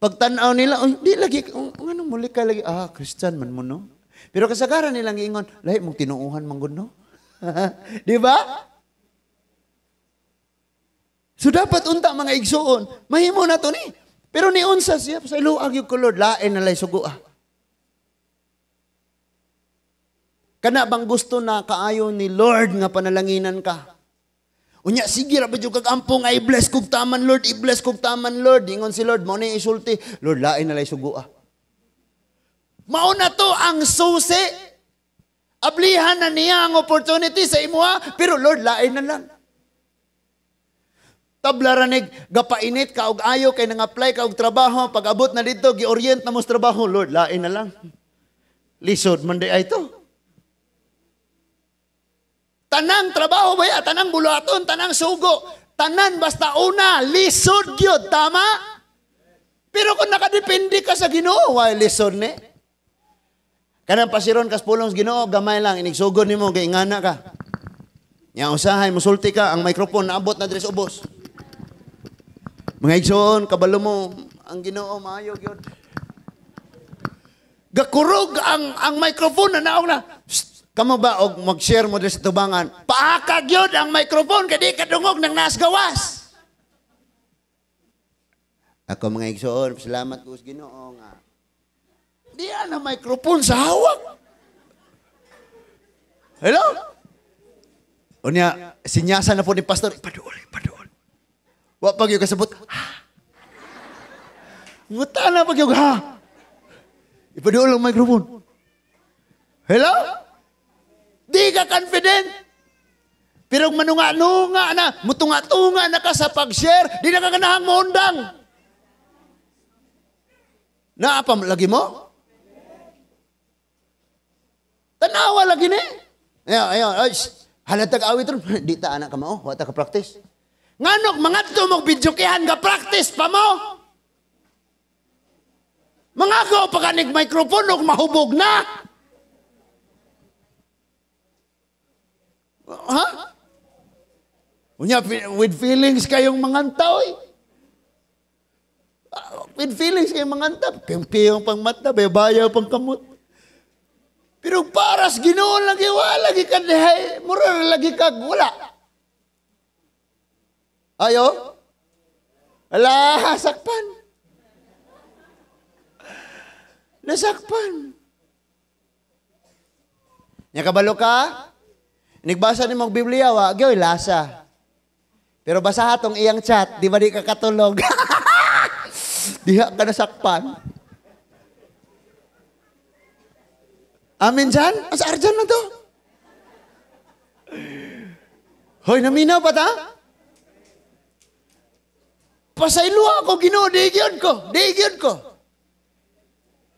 Pagtanaw nila, oh, di lagi, ano muli ka lagi, Christian man mo no. Pero kasagaran nilang giingon, lahi mong tinuuhan man gud no. Di ba? So dapat unta mga igsuon, mahimo na to ni. Pero niunsa siya, sa iluag yung Lord, lain na lay sugoa. Kana bang gusto na kaayo ni Lord nga panalanginan ka? Unya, sige ra ba jud kag ampong, ay bless kog taman Lord, i-bless kog taman Lord. Ingon si Lord, mao ni isulti, Lord, lain na lay sugoa. Mao na to ang susi. Ablihan na niya ang opportunity sa imuha, pero Lord, lain na lang. Tablaranig, gapainit ka og ayo kay nang-apply ka og trabaho, pag abot na dito, gi-orient na mo sa trabaho, Lord, lain na lang. Lisod man di ay to. Tanang trabaho ba ya? Tanang buluhaton, tanang sugo, tanan basta una, lisod gyud, tama? Pero kung nakadepende ka sa Ginoo, why lisod ni? Kanang pasiron kas pulong sa Ginoo, gamay lang inigsugod nimo kay ingana ka. Nya usahay musulti ka, ang microphone naabot na diri sa ubos. Mga igsoon, kabalo mo ang Ginoo maayo gyud. Gakurog ang microphone na naong na. Psst, kamo ba og mag-share mo diri sa tubangan? Paaka gyud ang microphone kay di kadungog nang nasgawas. Ako mga igsoon, salamat ko sa Ginoo nga di na microphone sa hawak. Hello? Unya, sinyasan na po ni pastor, ipaduol, ipaduol. Wa pag yung kasabot, ha? Nguta na pag yung ha? Ipaduol ang microphone. Hello? Di ka confident. Pero manunga-nunga na, mutunga-tunga na ka sa pag-share, di na ka ganahang muundang. Naapam lagi mo? Tanawa lagi ni. Ayo, ayo, ay, halatag awit ron. Di ta anak ka mao, wa ta ka practice. Nganok mangadto mog videokehan ka practice pa mo. Mangagaw pa kanig microphone og mahubog na. Ha? Unya with feelings kayong manganta oy. With feelings kayong manganta, piyong pang mata, bayaw pang kamot. Pero paras Ginoo lagi wala lagi ka dihay, mura lagi ka wala. Ayo? Ala, sakpan. Nasakpan. Nya kabalo ka? Nigbasa ni mong Biblia wa, gyoy lasa. Pero basa hatong iyang chat, di ba di ka katulog? Diha ka nasakpan. Amen dyan? Asa arjan na to? Hoy, naminaw pa ta? Pasaylo ako, Ginoo, di gyud ko, di gyud ko.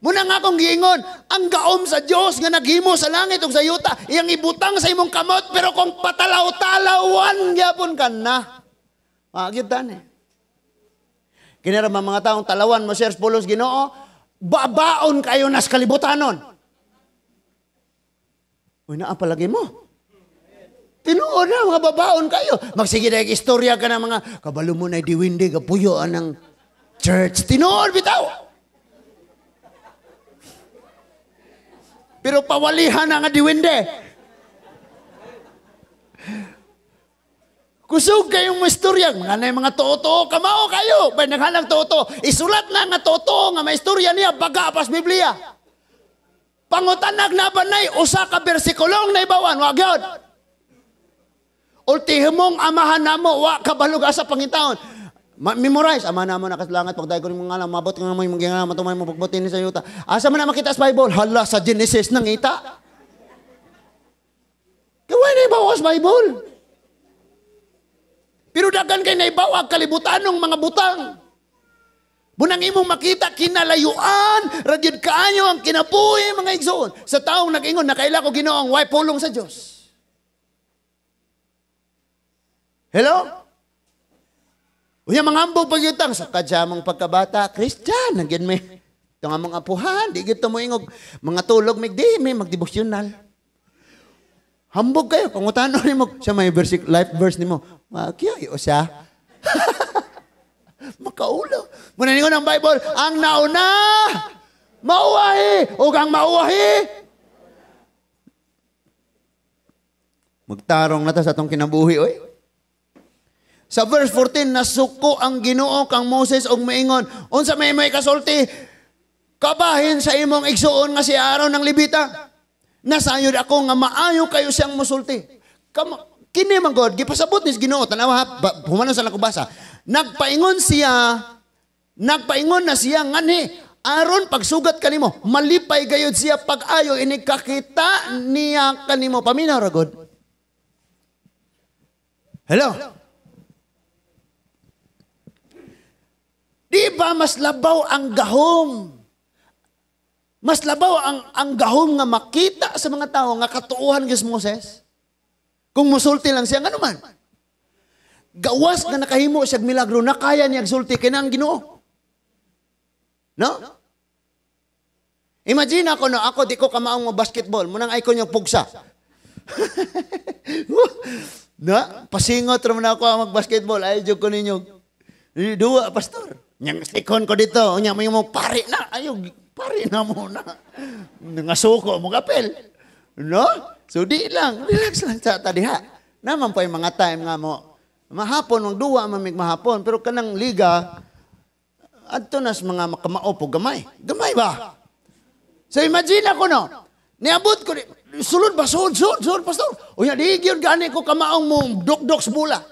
Muna nga akong giingon, ang gaom sa Dios nga naghimo sa langit ug sa yuta, iyang ibutang sa imong kamot, pero kung patalaw-talawan gyapon ka na. Magyud tani. Kinara mga taong talawan mo share pulos Ginoo, babaon kayo nas kalibutanon. Uy, naa palagi mo. Tinuod na, mga babaon kayo. Magsige na istorya ka ng mga kabalo mo na diwindi, kapuyo anang church. Tinuod bitaw. Pero pawalihan na nga diwinde. Kusog kayong istorya. Mga na mga totoo, kamao kayo. Bay naghanang totoo. Isulat na nga totoo nga may istorya niya, baga pas Biblia. Pangutanag na banay, usa ka bersikulong na ibawan. Wag yun. Ultihimong amahan na mo, wa kabalog asa pangitaon. Memorize, ama na mo nakaslangat, pagdayo ko ng mga ngalan, mabot nga mo yung mga ngalan, matumay mo, pagbutin sa yuta. Asa man na makita sa Bible? Hala, sa Genesis nangita. Kaya na ibawa sa Bible. Pero dagan kay naibawa kalibutan ng mga butang. Bunang imong makita, kinalayuan, ragyod kaayo ang kinabuhi mga igsoon. Sa taong nag-ingon, nakaila ko Ginoong, way pulong sa Diyos. Hello? Unya mga ambog pagyutang sa kadyamang pagkabata, Christian, nagyan may ito nga mga apuhan, di gito mo ingog, mga tulog, may di, may magdevosyonal. Hambog kayo, pangutano ni mo, siya may verse, life verse ni mo, makiyay o siya. Makaulo. Muna ningon ang Bible, ang nauna, mauwahi, o ang mauwahi. Magtarong na ta sa atong kinabuhi, oy. Sa verse 14, nasuko ang Ginoo kang Moses og maingon, unsa may may kasulti, kabahin sa imong igsuon nga si Aaron ng Levita. Nasayod ako nga maayo kayo siyang musulti. Kini man God, gipasabot ni Ginoo, tanawa ha, humanon sa lang ko basa. Nagpaingon siya, nagpaingon na siya nganhi, Aaron pagsugat kanimo, malipay gayud siya pag-ayo inikakita niya kanimo. Paminaw ra God. Hello? Di ba mas labaw ang gahom? Mas labaw ang gahom nga makita sa mga tao nga katuohan gis Moses? Kung musulti lang siya, ngano man? Gawas nga nakahimo siya milagro, nakaya niya sulti kay nang Ginoo. No? Imagine ako, no, ako di ko kamaong mo basketball, munang icon yung pugsa. No? Pasingot ra man ako mag-basketball, ay jud ko ninyo. Duwa, pastor. Nyang sikon ko dito, unya mo yung pari na, ayo pari na muna. Nga suko mo kapel. No? So di lang, relax lang sa tadiha. Naman pa yung mga time nga mo, mahapon, magduwa mamig mahapon, pero kanang liga, adto nas mga makamao po, gamay. Gamay ba? So imagine ako no, niabot ko, sulod ba? Sulod, sulod, sulod, pastor. Unya, di gyud gani ko kamaong mo, dok-dok sa bula.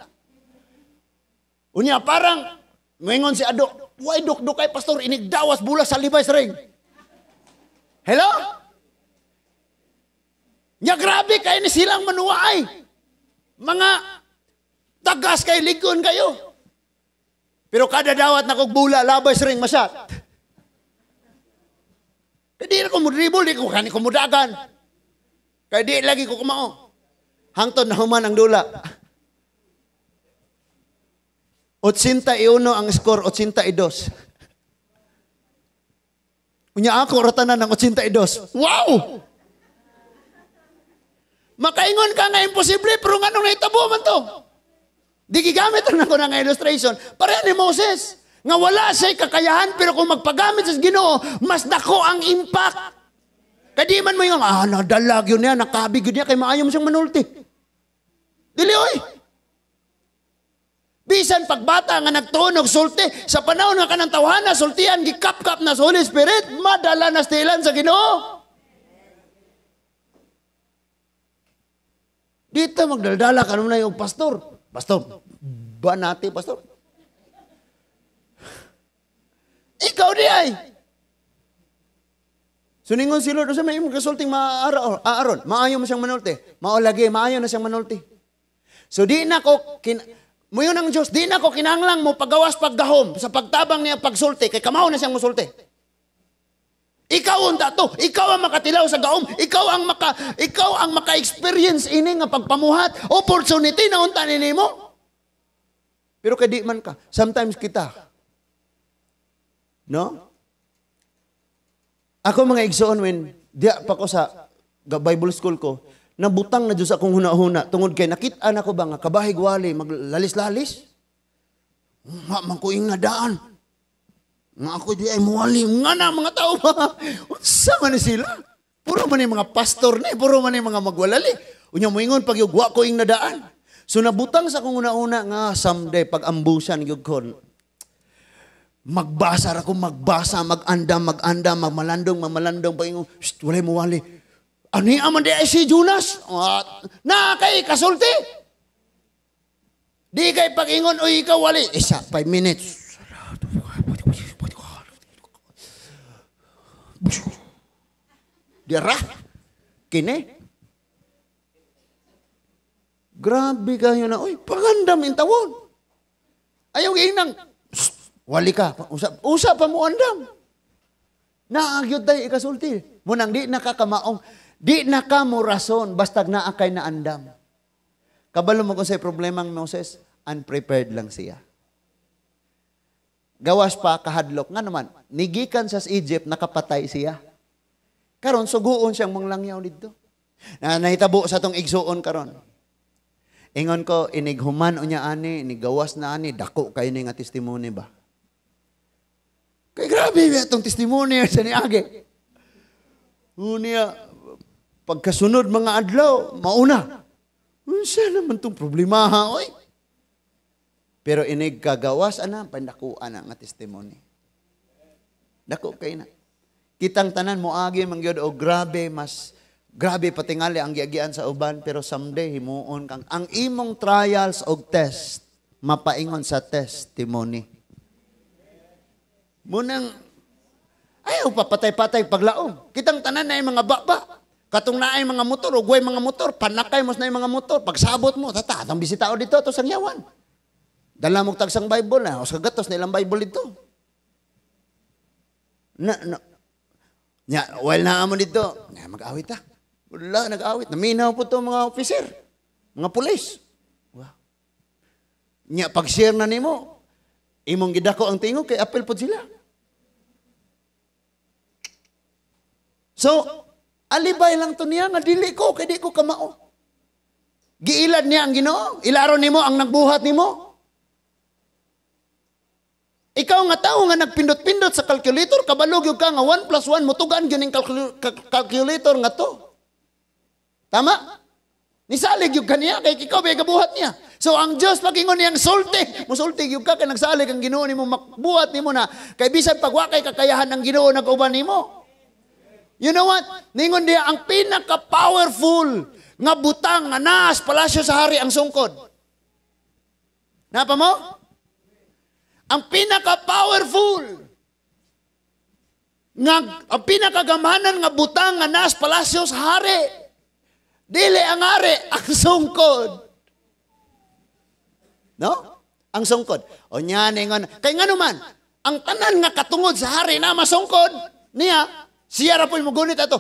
Unya, parang, maingon si Ado, way dok-dok kay pastor, inigdawas bula sa libay sa ring. Hello? Nya grabe kay ni silang manuwaay. Mga tagas kay ligon kayo. Pero kada dawat na kog bula, labay sa ring masyat. Di na ko mudribol, di ko kani ko mudagan. Kaya di lagi ko kumao. Hangtod na human ang dula. 81 ang score, 82. Unya ako ratanan ng 82. Wow! Makaingon ka nga imposible, pero nganong nahitabo man to? Di gigamit na ko ng illustration. Pareha ni Moses, nga wala siya'y kakayahan, pero kung magpagamit sa Ginoo, mas dako ang impact. Kadi man mo yung, nadalag yun niya, nakabig yun niya, kay maayo mo siyang manulti. Dili, oy! Bisan pagbata nga nagtunog sulti, sa panahon nga kanang tawhana, sultian, gikapkap na sa Holy Spirit, madala na stilan sa Ginoo. Dito magdaldala ka naman yung pastor. Pastor, ba natin, pastor? Ikaw di ay. So ningon si Lord, sa may imong kasulting Aaron, maayo mo siyang manulti. Mao lagi, maayo na siyang manulti. So di na ko, muyon ang Diyos, di na ko kinahanglan mo pagawas paggahom sa pagtabang niya pagsulti, kay kamao na siyang musulti. Ikaw unta to, ikaw ang makatilaw sa gaom, ikaw ang maka-experience ini nga pagpamuhat. Opportunity na unta ni nimo. Pero kay di man ka, sometimes kita. No? Ako mga igsoon when diya pa ko sa Bible school ko, nabutang na jud sa akong huna-huna tungod kay nakit-an ako ba nga kabahig wali maglalis-lalis. Nga man ko ingadaan. Nga ako di ay muwali. Nga na mga tao ba? Unsa man ni sila? Puro man ni mga pastor ni, puro man ni mga magwalali. Unya moingon pag wa ko ing nadaan. So nabutang sa akong una-una nga someday pag ambusan gyud ko. Magbasa ra ko, magbasa, mag-andam, mag-andam, magmalandong, magmalandong paingon, shh, walay muwali. Ani aman di ay si Jonas? Na kay kasulti. Di kay pag-ingon, oy ikaw wali. Isa, 5 minutes. Dira. Kini. Grabe kayo na, oy, pagandam intawon. Ayaw inang, wali ka, usap, usap pa mo andam. Naagyod tayo ikasulti. Munang di nakakamaong, di nakamurason, bastag naa kay naandam. Kabalo mo kung sa'y problema ang Moses, unprepared lang siya. Gawas pa, kahadlok. Nga naman, nigikan sa Egypt, nakapatay siya. Karon suguon siyang manglangyaw dito. Na nahitabo sa tong igsuon karon. Ingon ko, inighuman unya ani, inigawas na ani, dako kayo ni nga testimony ba? Kay grabe ba itong testimony sa niagi. Unya, pagkasunod mga adlaw, mauna. Unsa naman itong problema ha, oy? Pero inig kagawas, ana, pandakuan na nga testimony. Dako kayo na. Kitang tanan, moagi man gyud, o grabe, mas grabe patingali ang giagian sa uban, pero someday himuon kang ang imong trials og test mapaingon sa testimony. Munang ayaw papatay-patay paglaom. Kitang tanan na mga baba. Katong naay mga motor, ugway mga motor, panakay mo na mga motor, pagsabot mo, tata, atong bisitao dito, ato sangyawan. Dala mo tagsang Bible na, o sa gatos na ilang Bible dito. Na, na. Nya, while naa mo dito, na, mag-awit ta. Wala, nag-awit. Naminaw po to mga officer, mga pulis. Wow. Nya, pag-share na nimo, imong gidako ang tingog, kay apel po sila. So, alibay lang to niya nga dili ko, kay di ko kamao. Giilad niya ang Ginoo, ilaro nimo ang nagbuhat nimo. Ikaw nga tao nga nagpindot-pindot sa calculator, kabalo gyud ka nga 1 plus 1 mutugan gyud ning calculator nga to. Tama? Nisalig gyud kaniya kay ikaw bay gabuhat niya. So ang Dios pagingon niyang sulti, musulti gyud ka kay nagsalig ang Ginoo nimo, makbuhat nimo na kay bisan pag wa kay kakayahan ang Ginoo nag-uban nimo. You know what? Ningon diya ang pinaka-powerful nga butang nga naas palasyo sa hari ang sungkod. Napa mo? Ang pinaka-powerful nga ang pinakagamhanan nga butang nga naas palasyo sa hari. Dili ang hari, ang sungkod. No? Ang sungkod. O niya ningon, kay ngano man, ang tanan nga katungod sa hari na masungkod niya, siya ra po'y mugunit ato.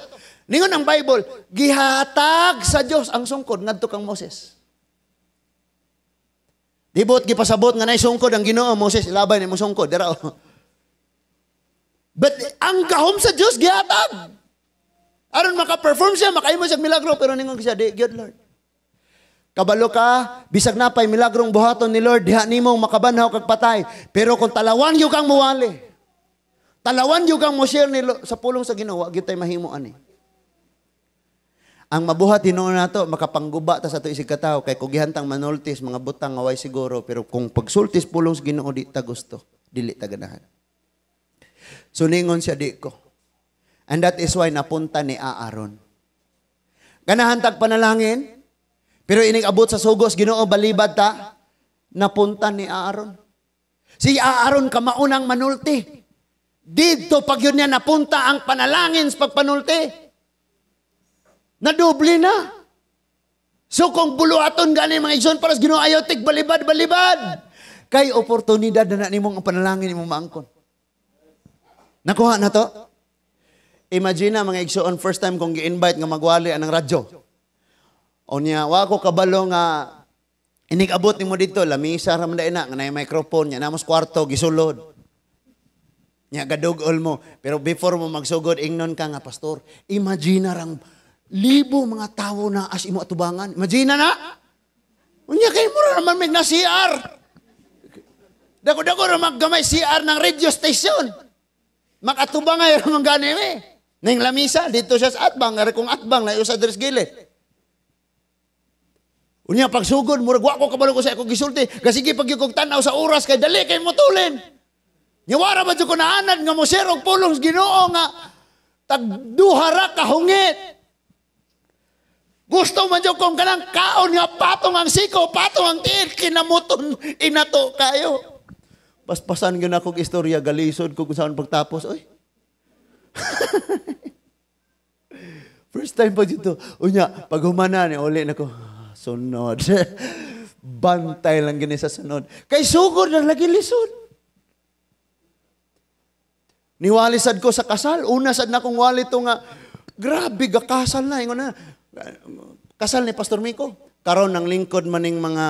Ningon ang Bible, gihatag sa Dios ang sungkod ngadto kang Moses. Dibot gipasabot nga nay sungkod ang Ginoo, Moses ilabay nimo sungkod dira. But ang gahom sa Dios gihatag. Aron maka-perform siya, makahimo siya milagro, pero ningon siya, di gyud Lord. Kabalo ka, bisag napay milagrong buhaton ni Lord, diha nimong makabanhaw kag patay. Pero kung talawan gyud kang muwali, talawan gyud kang mo-share ni sa pulong sa Ginoo, wa gyud tay mahimo ani. Ang mabuhat hinuon nato makapangguba ta sa ato isig katawo kay kung gihantang manultis mga butang nga way siguro, pero kung pagsultis pulong sa Ginoo di ta gusto, dili ta ganahan. So ningon siya di ko. And that is why napunta ni Aaron. Ganahan tag panalangin, pero inig abot sa sugos Ginoo balibad ta, napunta ni Aaron. Si Aaron kamaunang manulti. Didto pag yun niya napunta ang panalangin sa pagpanulti. Nadubli na. So kung buluhaton gani mga igsoon para sa Ginoo ayaw tig balibad balibad. Kay oportunidad na nimong ang panalangin nimong maangkon. Nakuha na to? Imagine na, mga igsoon, first time kong gi-invite nga magwali anang radyo. O niya, wa ko kabalo nga inig-abot nimo dito, lamisa ra man na nga naay microphone nya namos kwarto gisulod. Nya gadugol mo, pero before mo magsugod ingnon ka nga, "Pastor, imagine rang libo mga tawo na as imo atubangan. Imagine na." Unya kay mo ra naman mig na CR. Dako-dako ra maggamay CR ng radio station. Makatubang ay man gani mi. Ning lamisa dito siya sa atbang, ari kong atbang na sa diri sa gilid. Unya pagsugod, murag wa ko kabalo ko sa akong gisulti. Kasi pag kog tan-aw sa oras kay dali kay motulin. Nya wara ba jud ko naanad nga mo share og pulong sa Ginoo nga tag duha ra ka hungit. Gusto man jud kong kanang kaon nga patong ang siko, patong ang tiil, kinamuton inato kayo. Paspasan gyud akong istorya, galisod ko kung saan pagtapos oy. First time pa dito. Unya, pag humana ni uli na ko, sunod. Bantay lang gini sa sunod. Kay sugod na lagi lisod. Niwali sad ko sa kasal. Una sad na kong wali to nga, grabe gakasal na. Ingon na, kasal ni Pastor Miko. Karon ng lingkod maning mga,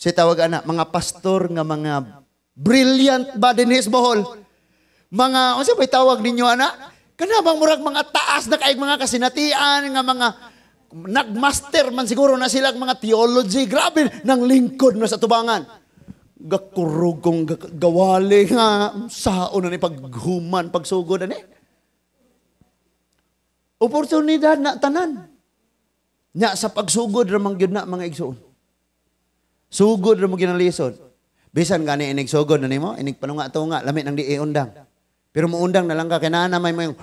si tawag ana, mga pastor nga mga brilliant ba dinhi sa Bohol? Mga, unsa ba'y tawag ninyo ana? Kana bang murag mga taas na kaig mga kasinatian nga mga nagmaster man siguro na sila mga theology. Grabe nang lingkod na sa tubangan. Gakurugong gawali nga saon na ni paghuman pagsugod ani. Oportunidad na tanan. Nya sa pagsugod ra man gyud na, mga igsoon. Sugod ra mo ginalisod. Bisan gani inig sugod na nimo, inig panunga-tunga, lami nang di iundang. Pero muundang na lang ka, kay naa na may mo yung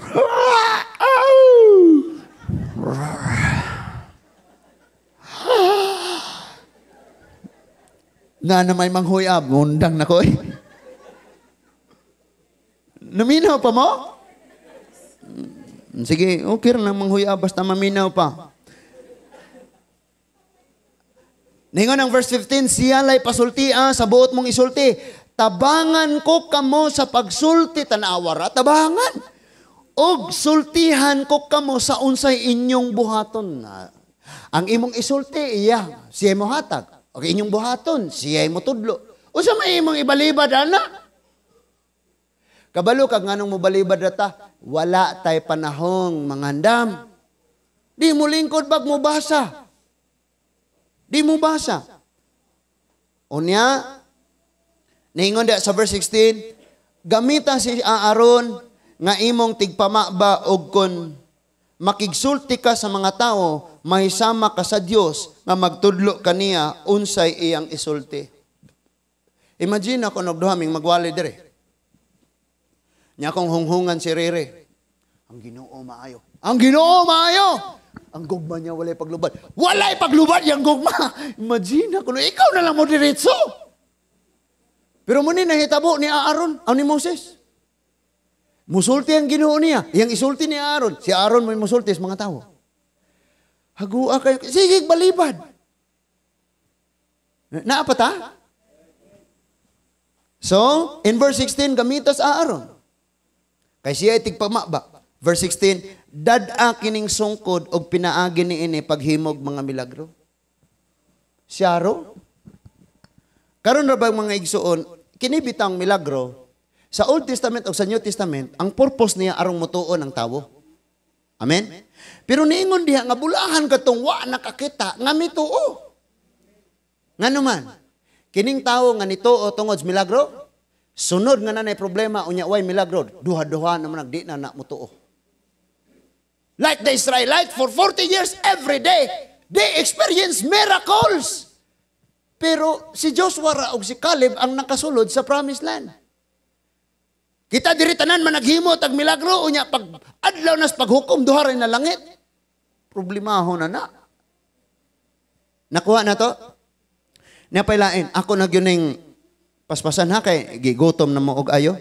na na may manghuyab, mundang na ko eh. Naminaw pa mo? Sige, okay lang manghuyab, basta maminaw pa. Ningon ang verse 15, siya lay pasultia sa buot mong isulti. Tabangan ko kamo sa pagsulti, tanawa ra, tabangan. Og sultihan ko kamo sa unsay inyong buhaton. Ang imong isulti, iya, siya mo hatag. Og inyong buhaton, siya mo tudlo. Unsa may imong ibalibad, ana? Kabalo kag nganong mobalibad ta, wala tay panahong mangandam. Di mo lingkod bag mo basa. Di mo basa. Unya, niingon da sa verse 16, gamita si Aaron nga imong tigpamaba og kon makigsulti ka sa mga tao, mahisama ka sa Dios nga magtudlo kaniya unsay iyang isulti. Imagine ako nagduha ming magwali dire. Nya akong hunghungan si Rere. Ang Ginoo maayo. Ang Ginoo maayo. Ang gugma niya walay paglubad. Walay paglubad yang gugma. Imagine ako, ikaw na lang mo diretso. Pero muni nahitabo ni Aaron, ang ni Moses. Musulti ang Ginoo niya. Yang isulti ni Aaron. Si Aaron may musulti sa mga tao. Hagua kayo. Sige, balibad. Naapa ta? So, in verse 16, gamitas Aaron. Kay siya ay tigpamaba. Verse 16, dad-a kining sungkod og pinaagi niini paghimog mga milagro. Siyaro. Karon ra ba mga igsuon, kini bitang milagro sa Old Testament o sa New Testament, ang purpose niya arong mutuon ang tawo. Amen? Pero niingon diha nga bulahan katong wa nakakita nga mituo. Ngano man, kining tawo nga nituo tungod sa milagro, sunod nga nanay problema unya way milagro, duha-duha naman di na na mutuo. Like the Israelite for 40 years every day, they experience miracles. Pero si Joshua ra og si Caleb ang nakasulod sa promised land. Kita diri tanan managhimo tag milagro unya pag adlaw nas paghukom duha ra na langit. Problemaho na na. Nakuha na to? Napailain ako na gyud ning paspasan ha kay gigutom na mo og ayo.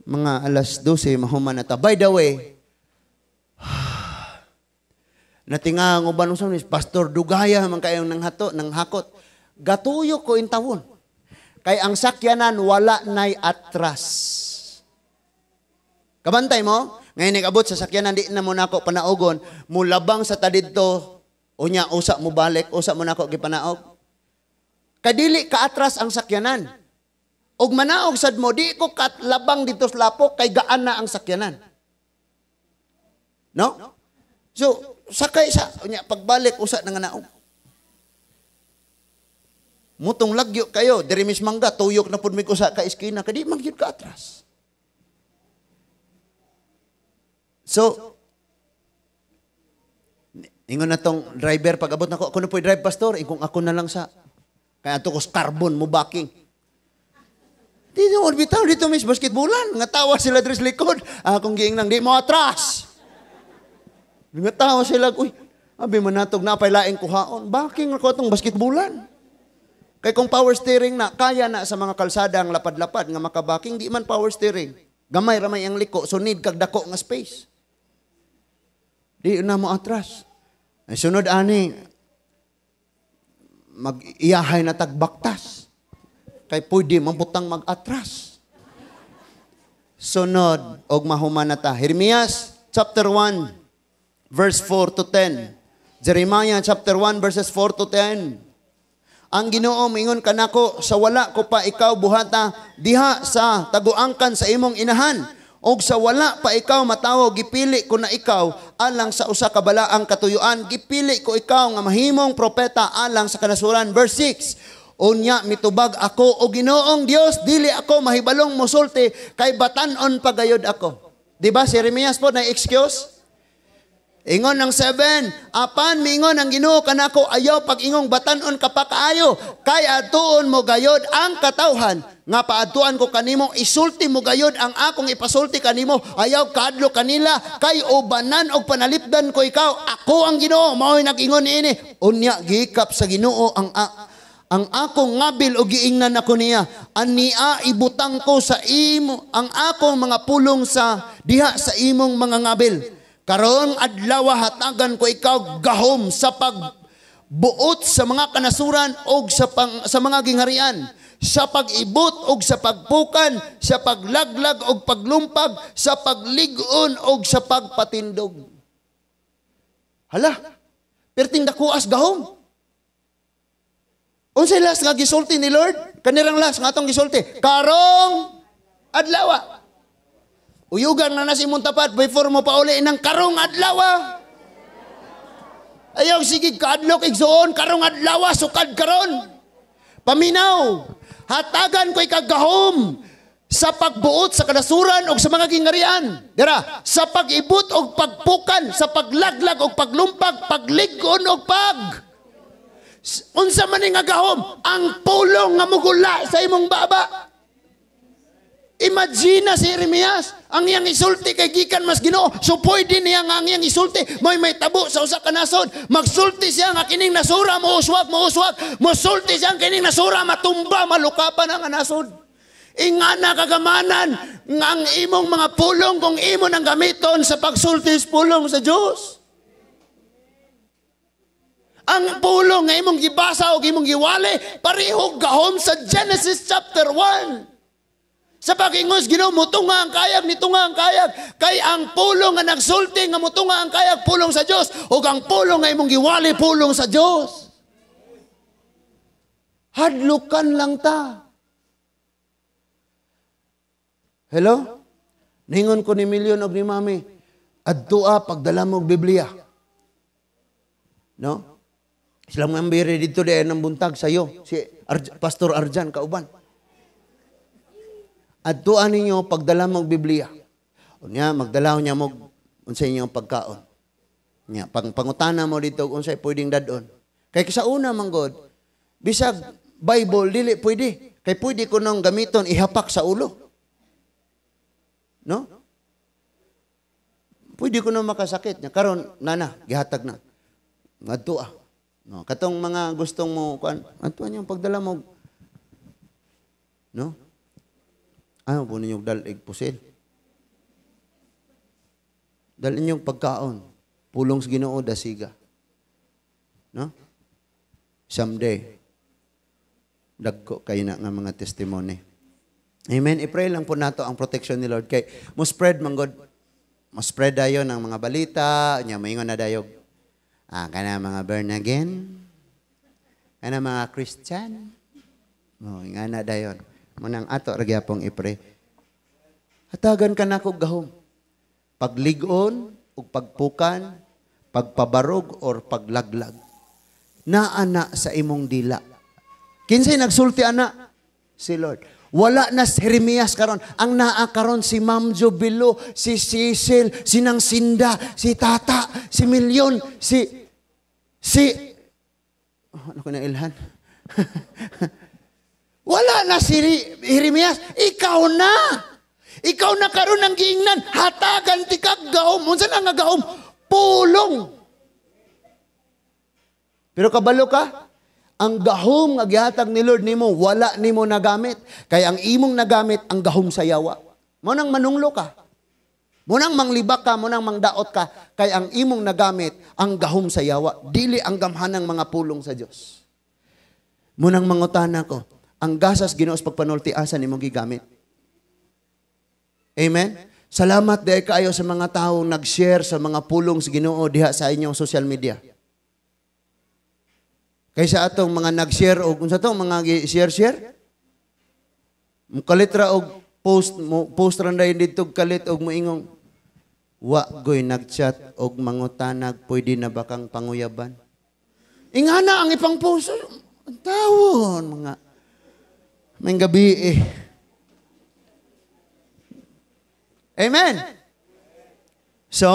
Mga alas 12 mahuman na ta. By the way, natinga ang uban usab ni Pastor Dugaya man kayong nanghato, nanghakot. Gatuyo ko intawon. Kay ang sakyanan wala nay atras. Kabantay mo? Ngayon nag-abot sa sakyanan, di na mo nako panaugon, mulabang sa tadidto, unya usa mo balik, usa mo nako gipanaog. Kadili ka atras ang sakyanan. Og manaog sad mo, di ko katlabang dito sa lapok, kay gaan na ang sakyanan. No? So, sakay sa, unya, pagbalik, usa na nga naog. Mutong lagyo kayo, diri mis mangga, tuyok na pud mi ko sa ka eskina, kadi man gyud ka atras. So, ingon na tong driver, pag abot na ko, ako na po'y drive, pastor, ingkong ako na lang sa, kaya ato ko carbon mo backing. Di na bitaw dito mis basketballan, nga tawa sila diri sa likod. Akong giing nang di mo atras. Nga tawa sila, uy, abi man natog napay laing kuhaon, backing ako atong basketballan. Kay kung power steering na, kaya na sa mga kalsadang lapad-lapad nga makabaking, di man power steering. Gamay ramay ang liko, so need kag dako nga space. Di na mo atras. Ay, sunod ani, mag-iyahay na tagbaktas. Kay pwede mabutang mag-atras. Sunod, og mahuman na ta. Jeremias chapter 1, verse 4 to 10. Jeremiah chapter 1, verses 4 to 10. Ang Ginoo mingon kanako, sa wala ko pa ikaw buhata diha sa taguangkan sa imong inahan, og sa wala pa ikaw matawo gipili ko na ikaw alang sa usa ka balaang katuyuan, gipili ko ikaw nga mahimong propeta alang sa kanasuran. Verse 6, unya mitubag ako, o Ginoong Dios, dili ako mahibalong mosulti kay batan-on pagayod ako. Di ba si Jeremias po na excuse? Ingon ng 7, apan mingon ang Ginoo kanako, ayaw pag-ingong batan-on ka pa kaayo, kay atuon mo gayod ang katawhan nga paadtuan ko kanimo, isulti mo gayod ang akong ipasulti kanimo, ayaw kaadlo kanila, kay ubanan og panalipdan ko ikaw, ako ang Ginoo, mao'y nag-ingon niini. Unya gikap sa Ginoo ang akong ngabil og giingnan ako niya, ania ibutang ko sa imo ang akong mga pulong sa diha sa imong mga ngabil. Karon adlaw hatagan ko ikaw gahom sa pagbuot sa mga kanasuran og sa mga gingharian, sa pag-ibot og sa pagpukan, sa paglaglag og paglumpag, sa paglig-on og sa pagpatindog. Hala, perting dakuas gahom. Unsay last nga gisulti ni Lord? Kanirang last nga atong gisulti, karong adlaw. Uyugan na na si imong tapat before mo pauli ng karong adlaw. Ayaw sige kaadlok igsuon karong adlaw sukad karon. Paminaw, hatagan ko ikagahom sa pagbuot sa kanasuran og sa mga gingharian. Dira, sa pag-ibot og pagpukan, sa paglaglag og paglumpag, paglig-on og pag unsa man nga gahom, ang pulong nga mugula sa imong baba. Imagine na si Jeremias, ang iyang isulti kay gikan mas Ginoo. So pwede niya nga ang iyang isulti, may tabo sa usa ka nasod. Magsulti siya nga kining nasura, mouswag, mouswag. Mosulti siya nga kining nasura, matumba, malukapan ang nasod. Ingana kagamanan nga ang imong mga pulong kung imo nang gamiton sa pagsulti sa pulong sa Dios. Ang pulong nga imong gibasa o imong giwali, pareho gahom sa Genesis chapter 1. Sa pag-ingos, Ginoo, mutunga ang kayag, nitunga ang kayag. Kay ang pulong nga nagsulti nga mutunga ang kayag, pulong sa Dios. O ang pulong nga imong giwali, pulong sa Dios. Hadlukan lang ta. Hello? Ningon ko ni Milyon og ni Mami, adtua pagdala mo og Biblia. No? Sila mga ambire dito di ng buntag sa'yo. Si Pastor Arjan kauban. Adtuan ninyo pagdala mo og Biblia. Unya magdala niya mo unsay inyong pagkaon. Nya pangutana mo dito unsay pwedeng dadon. Kay sa una man god, bisag Bible dili pwede. Kay pwede ko nang gamiton ihapak sa ulo. No? Pwede ko nang makasakit nya karon nana gihatag na. Ngadtua. No, katong mga gustong mo kuan, adtuan niyo pagdala mo. No? Ano po ninyong dalig pusil? Dalhin niyong pagkaon. Pulong sa Ginoo dasiga. No? Someday, dagko kayo na nga mga testimony. Amen. I-pray lang po nato ang protection ni Lord kay mo spread man god, mo spread dayon ang mga balita nya, moingon na dayog, kana mga born again, kana mga Christian mo ingana dayon. Mo nang ato ra gyapong i-pray. Hatagan ka nako gahom. Paglig-on ug pagpukan, pagpabarog or paglaglag. Naa na sa imong dila. Kinsay nagsulti ana? Si Lord. Wala na si Jeremias karon. Ang naa karon si Ma'am Jubilo, si Cecil, si Nang Sinda, si Tata, si Milyon, si oh, ano ko na ilhan? Wala na si Jeremias. Ikaw na. Ikaw na karon ang giingnan, hatagan ti kag gahom. Unsa na nga gahom? Pulong. Pero kabalo ka, ang gahom nga gihatag ni Lord nimo, wala nimo nagamit. Kay ang imong nagamit, ang gahom sa yawa. Mo nang manunglo ka. Mo nang manglibak ka, mo nang mangdaot ka. Kay ang imong nagamit, ang gahom sa yawa. Dili ang gamhanang mga pulong sa Dios. Mo nang mangutana ko, ang gasas Ginoo sa pagpanulti, asa nimo gigamit? Amen? Salamat dahil kaayo sa mga taong nag-share sa mga pulong sa Ginoo diha sa inyong social media. Kaysa atong mga nag-share og unsa to mga share-share? Mukalit ra og post mo, post ra dayon didto kalit og moingong, "Wa goy nag-chat og mangutanag pwede na ba kang panguyaban?" Ingana ang ipang post. Ang tawon mga may gabi eh. Amen. So,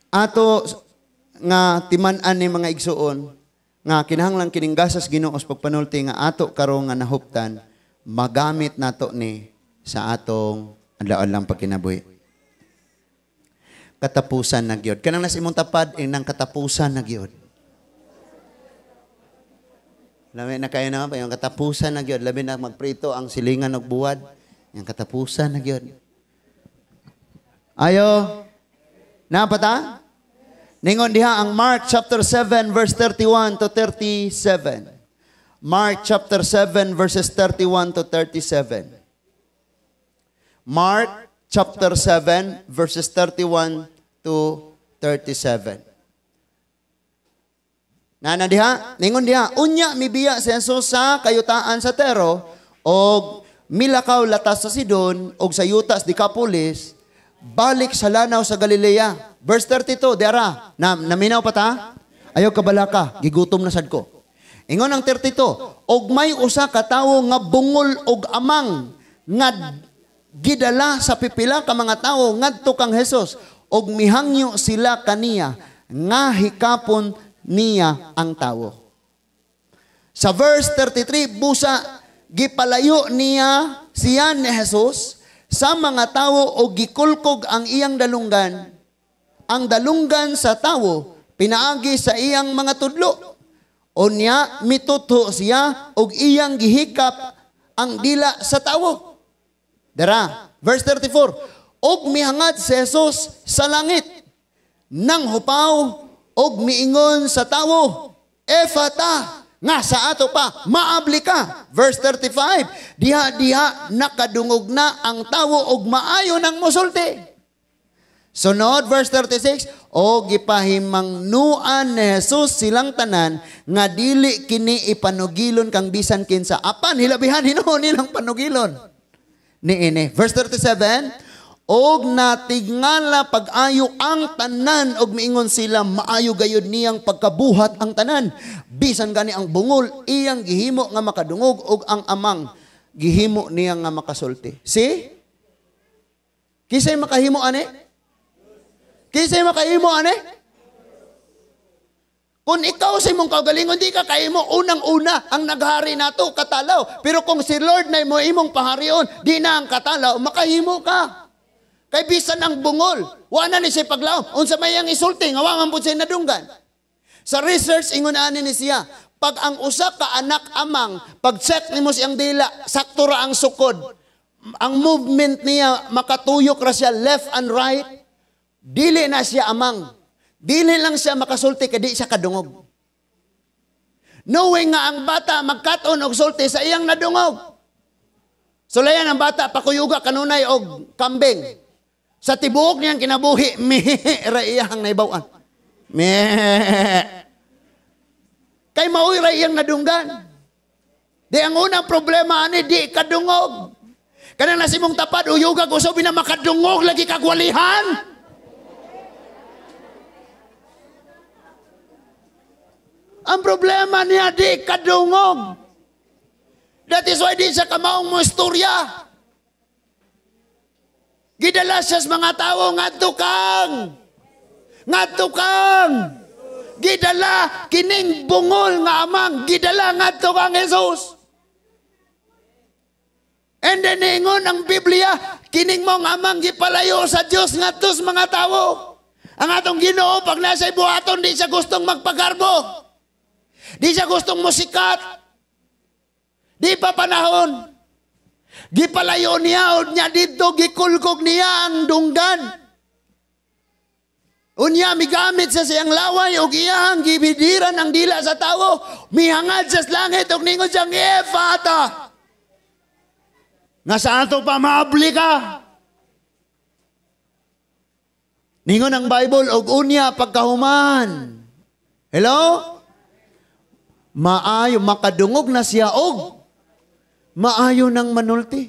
ato nga timan-an ni mga igsuon nga kinahanglan kining gasas Ginoo sa pagpanulti nga ato karon nga nahuptan, magamit nato ni sa atong adlaw-adlaw pagkinabuhi. Katapusan na gyud. Kanang nas imong tapad inang katapusan na gyud. Labi na kayo naman pa yung katapusan na gyud, labi na magprito ang silingan og buwad, yung katapusan na gyud. Ayo. Napata? Ningon diha ang Mark chapter 7 verse 31 to 37. Mark chapter 7 verses 31 to 37. Mark chapter 7 verses 31 to 37. Nana diha, ningon diha, unya mibiya si Jesus sa kayutaan sa Tero og milakaw latas sa Sidon og sa yutas Decapolis, balik sa lanaw sa Galilea. Verse 32, diara, na, naminaw pa ta? Ayaw kabalaka, gigutom na sad ko. Ingon ang 32, og may usa ka tawo nga bungol og amang nga gidala sa pipila ka mga tawo ngadto kang Jesus, og mihangyo sila kaniya nga hikapon niya ang tawo. Sa verse 33, busa gipalayo niya siya ni Jesus sa mga tawo o gikulkog ang iyang dalunggan, ang dalunggan sa tawo pinaagi sa iyang mga tudlo. Unya mituto siya og iyang gihikap ang dila sa tawo. Dara, verse 34, og mihangad si Jesus sa langit nang hupaw og miingon sa tawo, "Efata," nga sa ato pa, "Maabli ka." Verse 35, diha-diha nakadungog na ang tawo og maayo nang mosulti. Sunod, verse 36, o gipahimangnuan ni Jesus silang tanan nga dili kini ipanugilon kang bisan kinsa. Apan hilabihan hinuon nilang panugilon niini. Verse 37, og natingala pag-ayo ang tanan og miingon sila, "Maayo gayud niyang pagkabuhat ang tanan. Bisan gani ang bungol iyang gihimo nga makadungog og ang amang gihimo niya nga makasulti." See? Kisay makahimo ani? Kisay makahimo ani? Kung ikaw sa imong kaugalingon di ka kahimo, unang-una ang naghari nato katalaw. Pero kung si Lord na imo imong paharion, di na ang katalaw, makahimo ka. Kay bisan ang bungol, wa na ni siya paglaom. Unsa may ang isulti nga wa man pud siya nadunggan. Sa research ingon ani ni siya, pag ang usa ka anak amang, pag check nimo siyang dila, sakto ra ang sukod. Ang movement niya makatuyok ra siya left and right. Dili na siya amang. Dili lang siya makasulti kay di siya kadungog. Knowing nga ang bata magkat-on og sulti sa iyang nadungog. Sulayan ang bata pakuyuga kanunay og kambing. Sa tibuok niyang kinabuhi, mihi ra iyang naibaw-an. Mihi. Kay maoy ra iyang nadunggan. Di ang unang problema ani di kadungog. Kanang nasimong tapad uyuga usob na makadungog lagi kagwalihan. Ang problema niya di kadungog. That is why di siya kamaong mo istorya. Gidala siya sa mga tao ngadto kang. Ngadto kang. Gidala kining bungol nga amang gidala ngadto kang Jesus. And then ingon ang Biblia, kining mong amang gipalayo sa Dios ngadto sa mga tawo. Ang atong Ginoo pag nasa buhaton di siya gustong magpagarbo. Di siya gustong musikat. Di pa panahon. Gipalayo niya niya didto gikulkog niya ang dunggan. Unya migamit sa siyang laway og iyang gibidiran ang dila sa tawo. Mihangad sa langit og ningon siyang Efata. Nga sa ato pa maabli ka. Ningon ang Bible og unya pagkahuman. Hello? Maayo makadungog na siya og maayo nang manulti.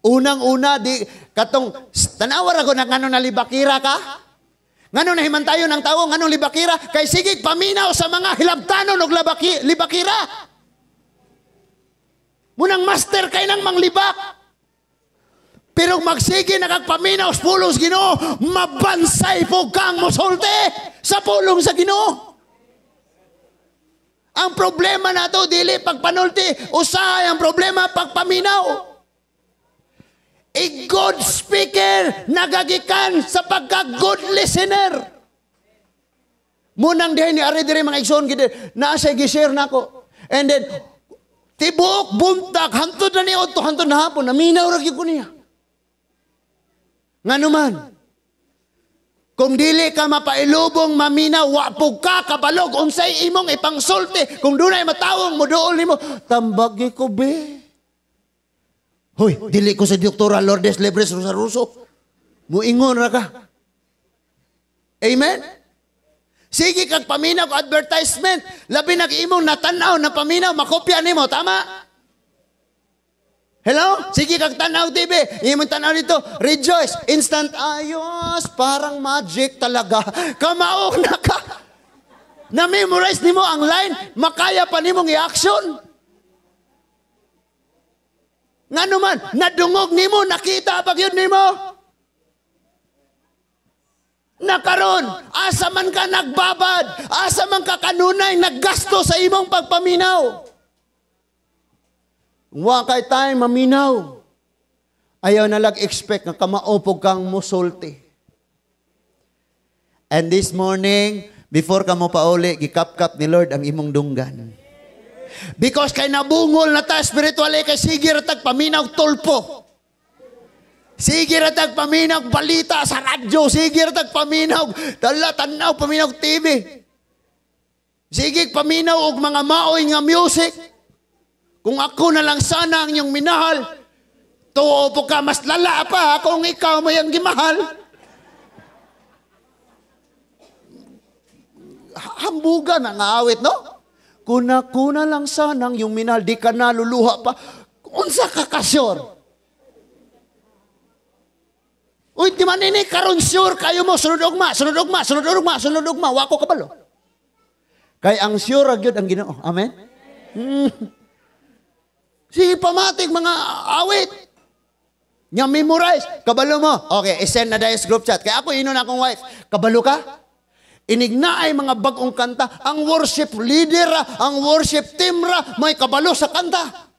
Unang-una di katong tanawa ra ko na ngano na libakira ka? Ngano nahimantayon ang tawo nganong libakira kay sige paminaw sa mga hilabtanon og libakira. Munang master kay nang manglibak. Pero magsige nakagpaminaw sa pulong sa Ginoo, mabansay po kang mosulti sa pulong sa Ginoo. Ang problema nato dili pagpanulti, usahay ang problema pagpaminaw. A good speaker nagagikan sa pagka good listener. Munang dihay ni ari diri mga igsoon gid naa siya gi-share nako. And then tibuok buntag hantod na ni odto hantod na hapon naminaw ra gyud ko niya. Ngano man? Kung dili ka mapailubong maminaw, wa pug ka kabalog unsay imong ipangsulti kung dunay matawong moduol nimo, tambagi ko be. Hoy, dili ko sa Doktora Lourdes Lebres Rosaruso. Muingon ra ka. Amen? Sige kag paminaw advertisement, labi nag imong natanaw na paminaw, makopya nimo, tama? Hello? Sige kag tanaw TV, imong tanaw dito, rejoice, instant ayos, parang magic talaga. Kamaog na ka. Na-memorize nimo ang line, makaya pa nimong i-action. Ngano man, nadungog nimo, nakita pag yun nimo. Nakaron, asa man ka nagbabad, asa man ka kanunay naggasto sa imong pagpaminaw. Wa kay time maminaw. Ayaw na lang expect nga kamaopog kang musulti. And this morning, before ka mo pauli, gikapkap ni Lord ang imong dunggan. Because kay nabungol na ta spiritually kay sige ra tag paminaw tulpo. Sige ra tag paminaw balita sa radyo, sige ra tag paminaw dala tan-aw paminaw TV. Sige paminaw og mga maoy nga music. Kung ako na lang sana ang iyong minahal, tuo po ka mas lala pa kung ikaw mo yung gimahal. Hambugan ang awit, no? Kuna-kuna lang sana ang iyong minahal, di ka naluluha pa. Unsa ka ka sure? Uy, di man ini karon sure kayo mo, sunod ugma, sunod ugma, sunod ugma, sunod ugma, wako kabalo. Kay ang sure gyud ang Ginoo. Amen? Sige, pamatik mga awit. Nya memorize. Kabalo mo. Okay, isend na dahil sa group chat. Kaya ako, inon akong wife. Kabalo ka? Inigna ay mga bagong kanta. Ang worship leader, ang worship team ra, may kabalo sa kanta.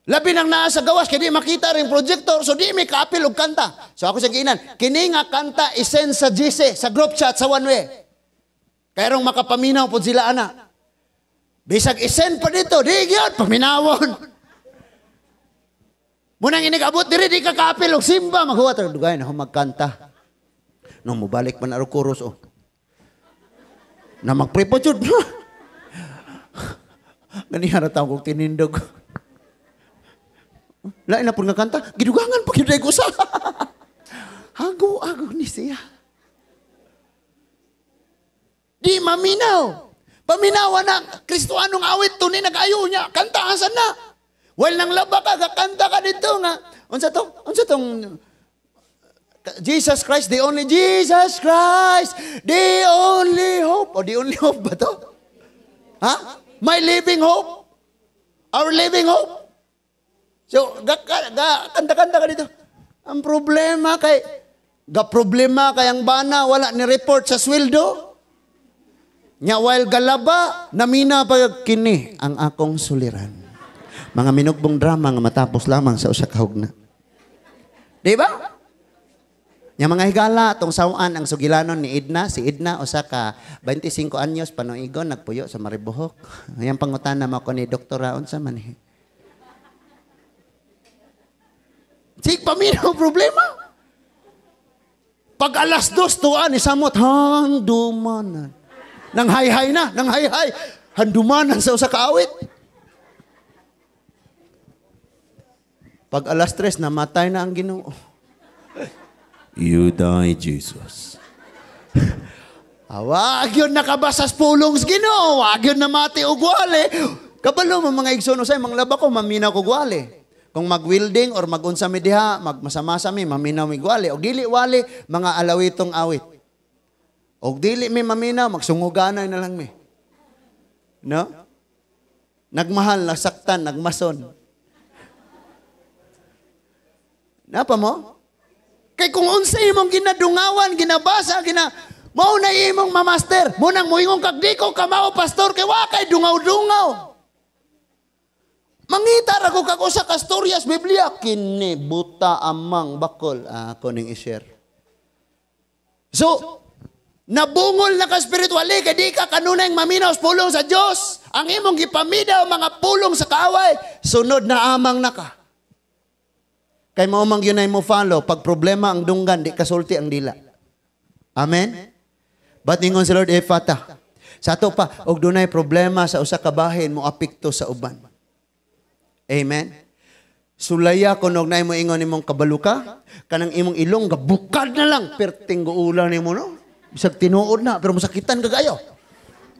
Labi nang naa sa gawas, kaya di makita rin projector, so di may kaapil og kanta. So ako sa giinan, kini nga kanta isend sa GC, sa group chat, sa one way. Kaya rong makapaminaw po sila, ana. Bisag isend pa dito, di gyud paminawon. Munang inigabot diri di ka kaapil og simba, maghuwat dugay na magkanta. No mobalik man aro chorus oh. Na magprepare jud. Ganiha ra tawo kog tinindog. Lain na pud nga kanta, gidugangan pa gyud ko sa. Hago-hago ni siya. Di maminaw. Paminawa na, Kristoanong awit to ni nag-ayo niya, kantahan sana. Well, nang laba ka, kakanta ka dito nga. Unsa to? Unsa tong Jesus Christ, the only Jesus Christ, the only hope. O the only hope ba to? Ha? My living hope. Our living hope. So, kanta-kanta ka dito. Ang problema kay, ga-problema kay ang bana, wala ni report sa sweldo. Nya while galaba, namina pa kini ang akong suliran. Mga minugbong drama nga matapos lamang sa usa ka hugna. Di ba? Nya mga higala, tong sawaan ang sugilanon ni Edna, si Edna usa ka 25 anyos panuigon nagpuyo sa Maribohok. Ayan pangutana mo ko ni doktora unsa man ni. Sig paminaw problema. Pag 2:00 tuan ni samot handumanan. Nang hay-hay na, nang hay-hay, handumanan sa usa ka awit. Pag 3:00 namatay na ang Ginoo. You die, Jesus. Wag yun nakabasas pulong sa Ginoo. Wag yun namati og wale. Kabalo mo mga igsoon usay, mga laba ko, maminaw kog wale. Kung mag-welding or mag-unsa mi diha, magmasama-sama mi, maminaw mi wale. Og dili wale, mga alawitong awit. Og dili mi maminaw, magsunguganay na lang mi. No? Nagmahal, nasaktan, nagmason. Napa mo? Kay kung unsa imong ginadungawan, ginabasa, mao na imong mamaster. Munang moingon kag di ko kamao pastor kay wa kay dungaw-dungaw. Mangita ra ko kag usa ka storya sa Biblia kini buta amang bakol ako ning i-share. So, nabungol na ka spiritually kay di ka kanunay maminaw sa pulong sa Dios. Ang imong gipamidaw mga pulong sa kaaway, sunod na amang naka. Kay mao man gyud mo follow pag problema ang dunggan di kasulti ang dila. Amen. But ningon si Lord Efata. Sa ato pa og dunay problema sa usa ka bahin mo apekto sa uban. Amen. Sulaya kuno og naay mo ingon nimong kabalo ka, kanang imong ilong gabukad na lang perting guula nimo no. Bisag tinuod na pero masakitan ka kayo.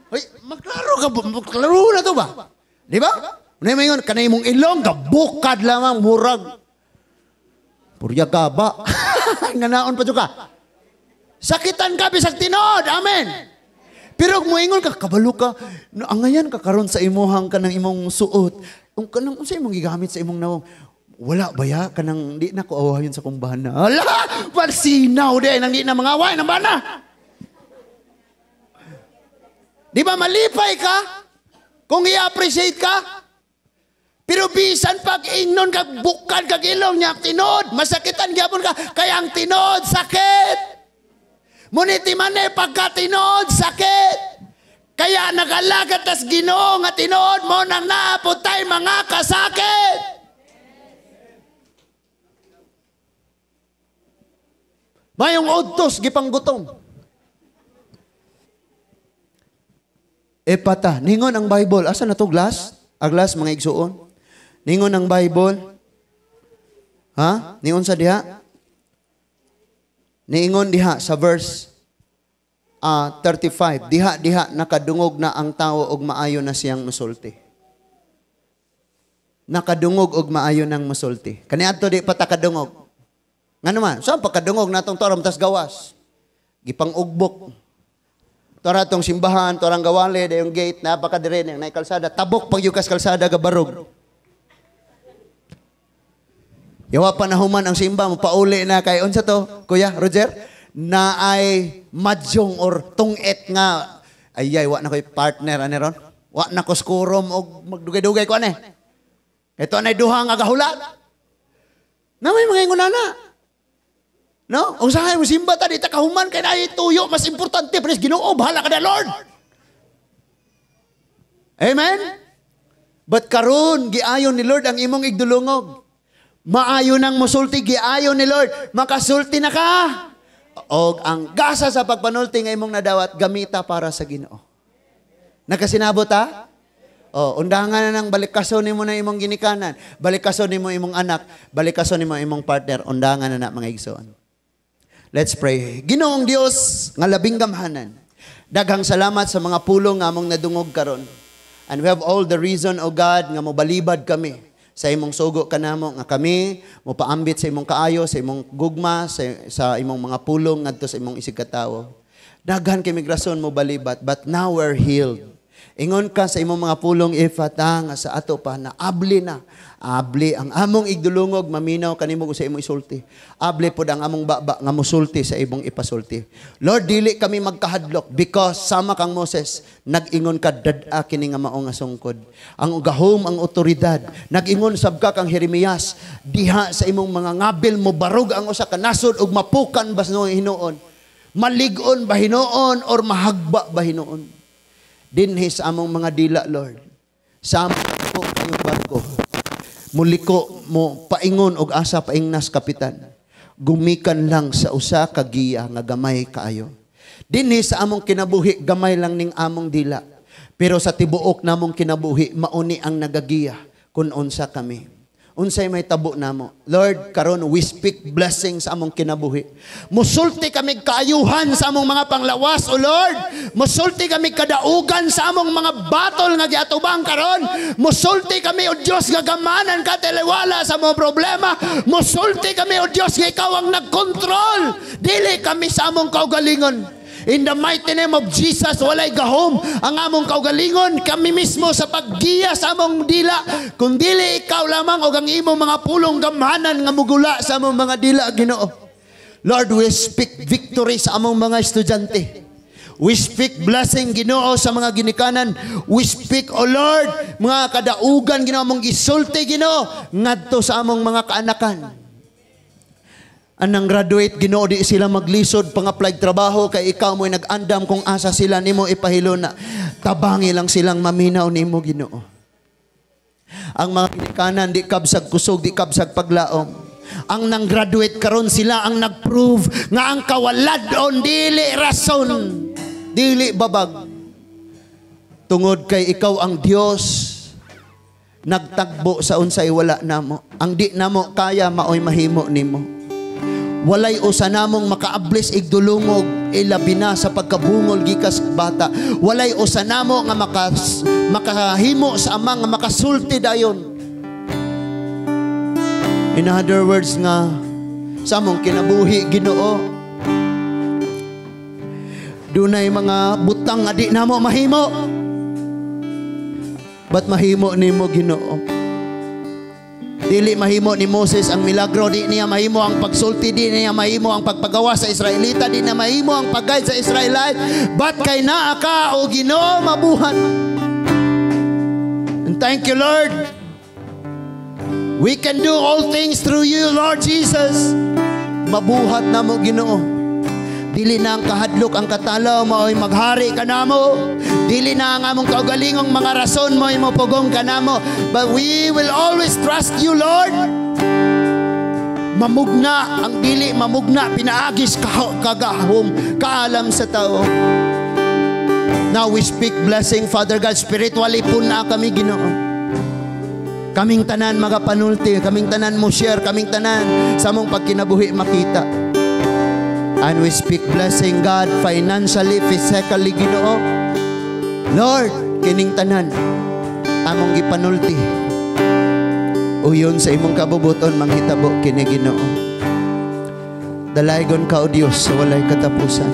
Ay, maklaro ka, maklaro na to ba? Di ba? Naay mo ingon kanang imong ilong gabukad lamang murag purya ka ba? Nga naon pa ka. Sakitan ka bisag tinuod. Amen. Pero kung moingon ka, kabalo ka, angayan ka karon sa imuhang kanang imong suot. Kung kanang unsa imong gigamit sa imong nawong, wala ba ya kanang di na ko awayon sa kong bana. Ala, parsinaw di nang di na mga away ng bana. Di ba malipay ka kung i-appreciate ka? Pero bisan pag ingnon ka, bukad kag ilong niya, tinuod, masakitan gyapon ka, kaya ang tinuod, sakit. Ngunit mane pagka tinuod, sakit. Kaya nagalagat tas Ginoo nga tinuod mo nang naaputay mga kasakit. Mayong udtos, gipanggutom. Epata, ningon ang Bible. Asa na to glass? Aglas, mga igsuon. Ningon ang Bible. Ha? Ningon sa diha? Niingon diha sa verse 35. Diha nakadungog na ang tao og maayo na siyang musulti. Nakadungog og maayo nang musulti. Kaniadto di pa ta kadungog. Ngano man? Saan pagkadungog natong torom tas gawas? Gipang-ugbok. Tora tong simbahan, torang gawali, dayong gate, napaka dire nang kalsada, tabok pagyukas kalsada gabarog. Yawa pa na human ang simba, pauli na kay unsa to, Kuya Roger? Na ay madyong or tungit nga ayay wa na koy partner ani ron. Wa na ko skurom og magdugay-dugay ko ani. Ito anay duha nga gahulat. Na may mga ingon na. No? Usahay mo simba ta di ta kahuman kay naay tuyo mas importante pres Ginoo bahala ka na Lord. Amen. But karon giayon ni Lord ang imong igdulungog. Maayo nang musulti giayon ni Lord, makasulti na ka. Og ang gasa sa pagpanulti nga imong nadawat gamita para sa Ginoo. Nakasinabot ta? Oh, undangan na nang balikason nimo na imong ginikanan, balikason nimo imong anak, balikason nimo imong partner, undangan na na, mga igsoon. Let's pray. Ginoong Dios nga labing gamhanan, daghang salamat sa mga pulong nga among nadungog karon. And we have all the reason, O God, nga mobalibad kami sa imong sugo kanamo nga kami mopaambit sa imong kaayo, sa imong gugma, sa imong mga pulong ngadto sa imong isigkatawo. Daghan kay rason mo balibat, but now we're healed. Ingon ka sa imong mga pulong, Efata, nga sa ato pa na abli na. Abli ang among igdulungog maminaw kanimo sa imong isulti. Abli pod ang among baba nga musulti sa imong ipasulti. Lord, dili kami magkahadlok because sama kang Moses, nag-ingon ka, dad-a kini nga mao nga sungkod. Ang gahom, ang otoridad, nag-ingon sab ka kang Jeremias, diha sa imong mga ngabil mo barog ang usa ka nasod ug mapukan bas no hinuon. Malig-on ba hinuon or mahagba ba hinuon? Dinhi sa among mga dila, Lord. Sa among po kayong barko. Muliko mo paingon og asa paingnas, kapitan. Gumikan lang sa usa ka giya nga gamay kaayo. Dinhi sa among kinabuhi, gamay lang ning among dila. Pero sa tibuok namong kinabuhi, mauni ang nagagiya kung unsa kami. Unsay may tabo namo. Lord, karon we speak blessing sa among kinabuhi. Musulti kami kaayuhan sa among mga panglawas, O Lord. Musulti kami kadaugan sa among mga battle nga giatubang karon. Musulti kami, O Dios, nga gamanan ka taliwala sa among problema. Musulti kami, O Dios, nga ikaw ang nagkontrol. Dili kami sa among kaugalingon. In the mighty name of Jesus, walay gahom ang among kaugalingon, kami mismo sa paggiya sa among dila. Kung dili ikaw lamang o ang imong mga pulong gamhanan nga mugula sa among mga dila, Ginoo. Lord, we speak victory sa among mga estudyante. We speak blessing, Ginoo, sa mga ginikanan. We speak, O Lord, mga kadaugan, Ginoo, among gisulti, Ginoo, ngadto sa among mga kaanakan. Anang graduate, Ginoo, di sila maglisod pang-apply trabaho kay ikaw mo'y nag-andam kung asa sila nimo ipahiluna. Tabangi lang silang maminaw nimo, Ginoo. Ang mga ginikanan di kabsag kusog, di kabsag paglaom. Ang nang graduate karon, sila ang nag-prove nga ang kawalad-on dili rason, dili babag. Tungod kay ikaw ang Dios nagtagbo sa unsay wala namo. Ang di namo kaya, maoy mahimo nimo. Walay usa namong makaablis igdulungog, ilabi na sa pagkabungol gikas bata. Walay usa namo nga makahimo sa Ama nga makasulti dayon. In other words nga sa among kinabuhi, Ginoo, dunay mga butang nga di namo mahimo. But mahimo nimo, Ginoo. Dili mahimo ni Moses ang milagro, di niya mahimo ang pagsulti, di niya mahimo ang pagpagawa sa Israelita, di niya mahimo ang pag-guide sa Israelite. But kay naa ka, o Ginoo, mabuhat. And thank you, Lord. We can do all things through you, Lord Jesus. Mabuhat namo, Ginoo. Dili na ang kahadlok, ang katalaw mao'y maghari kanamo. Dili na ang among kaugalingong mga rason mo'y mopugong kanamo. But we will always trust you, Lord. Mamugna ang dili mamugna pinaagis kagahom kaalam sa tao. Now we speak blessing, Father God. Spiritually puna kami, Ginoo. Kaming tanan magapanulti, kaming tanan mo share, kaming tanan sa among pagkinabuhi makita. And we speak blessing, God, financially, physically, Ginoo. Lord, kining tanan among gipanulti. Uyon sa imong kabubuton manghitabo kini, Ginoo. Dalaygon ka, O Dios, sa walay katapusan.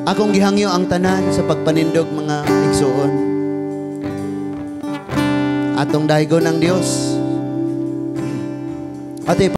Akong gihangyo ang tanan sa pagpanindog, mga igsuon. Atong daygon ang Dios. Ate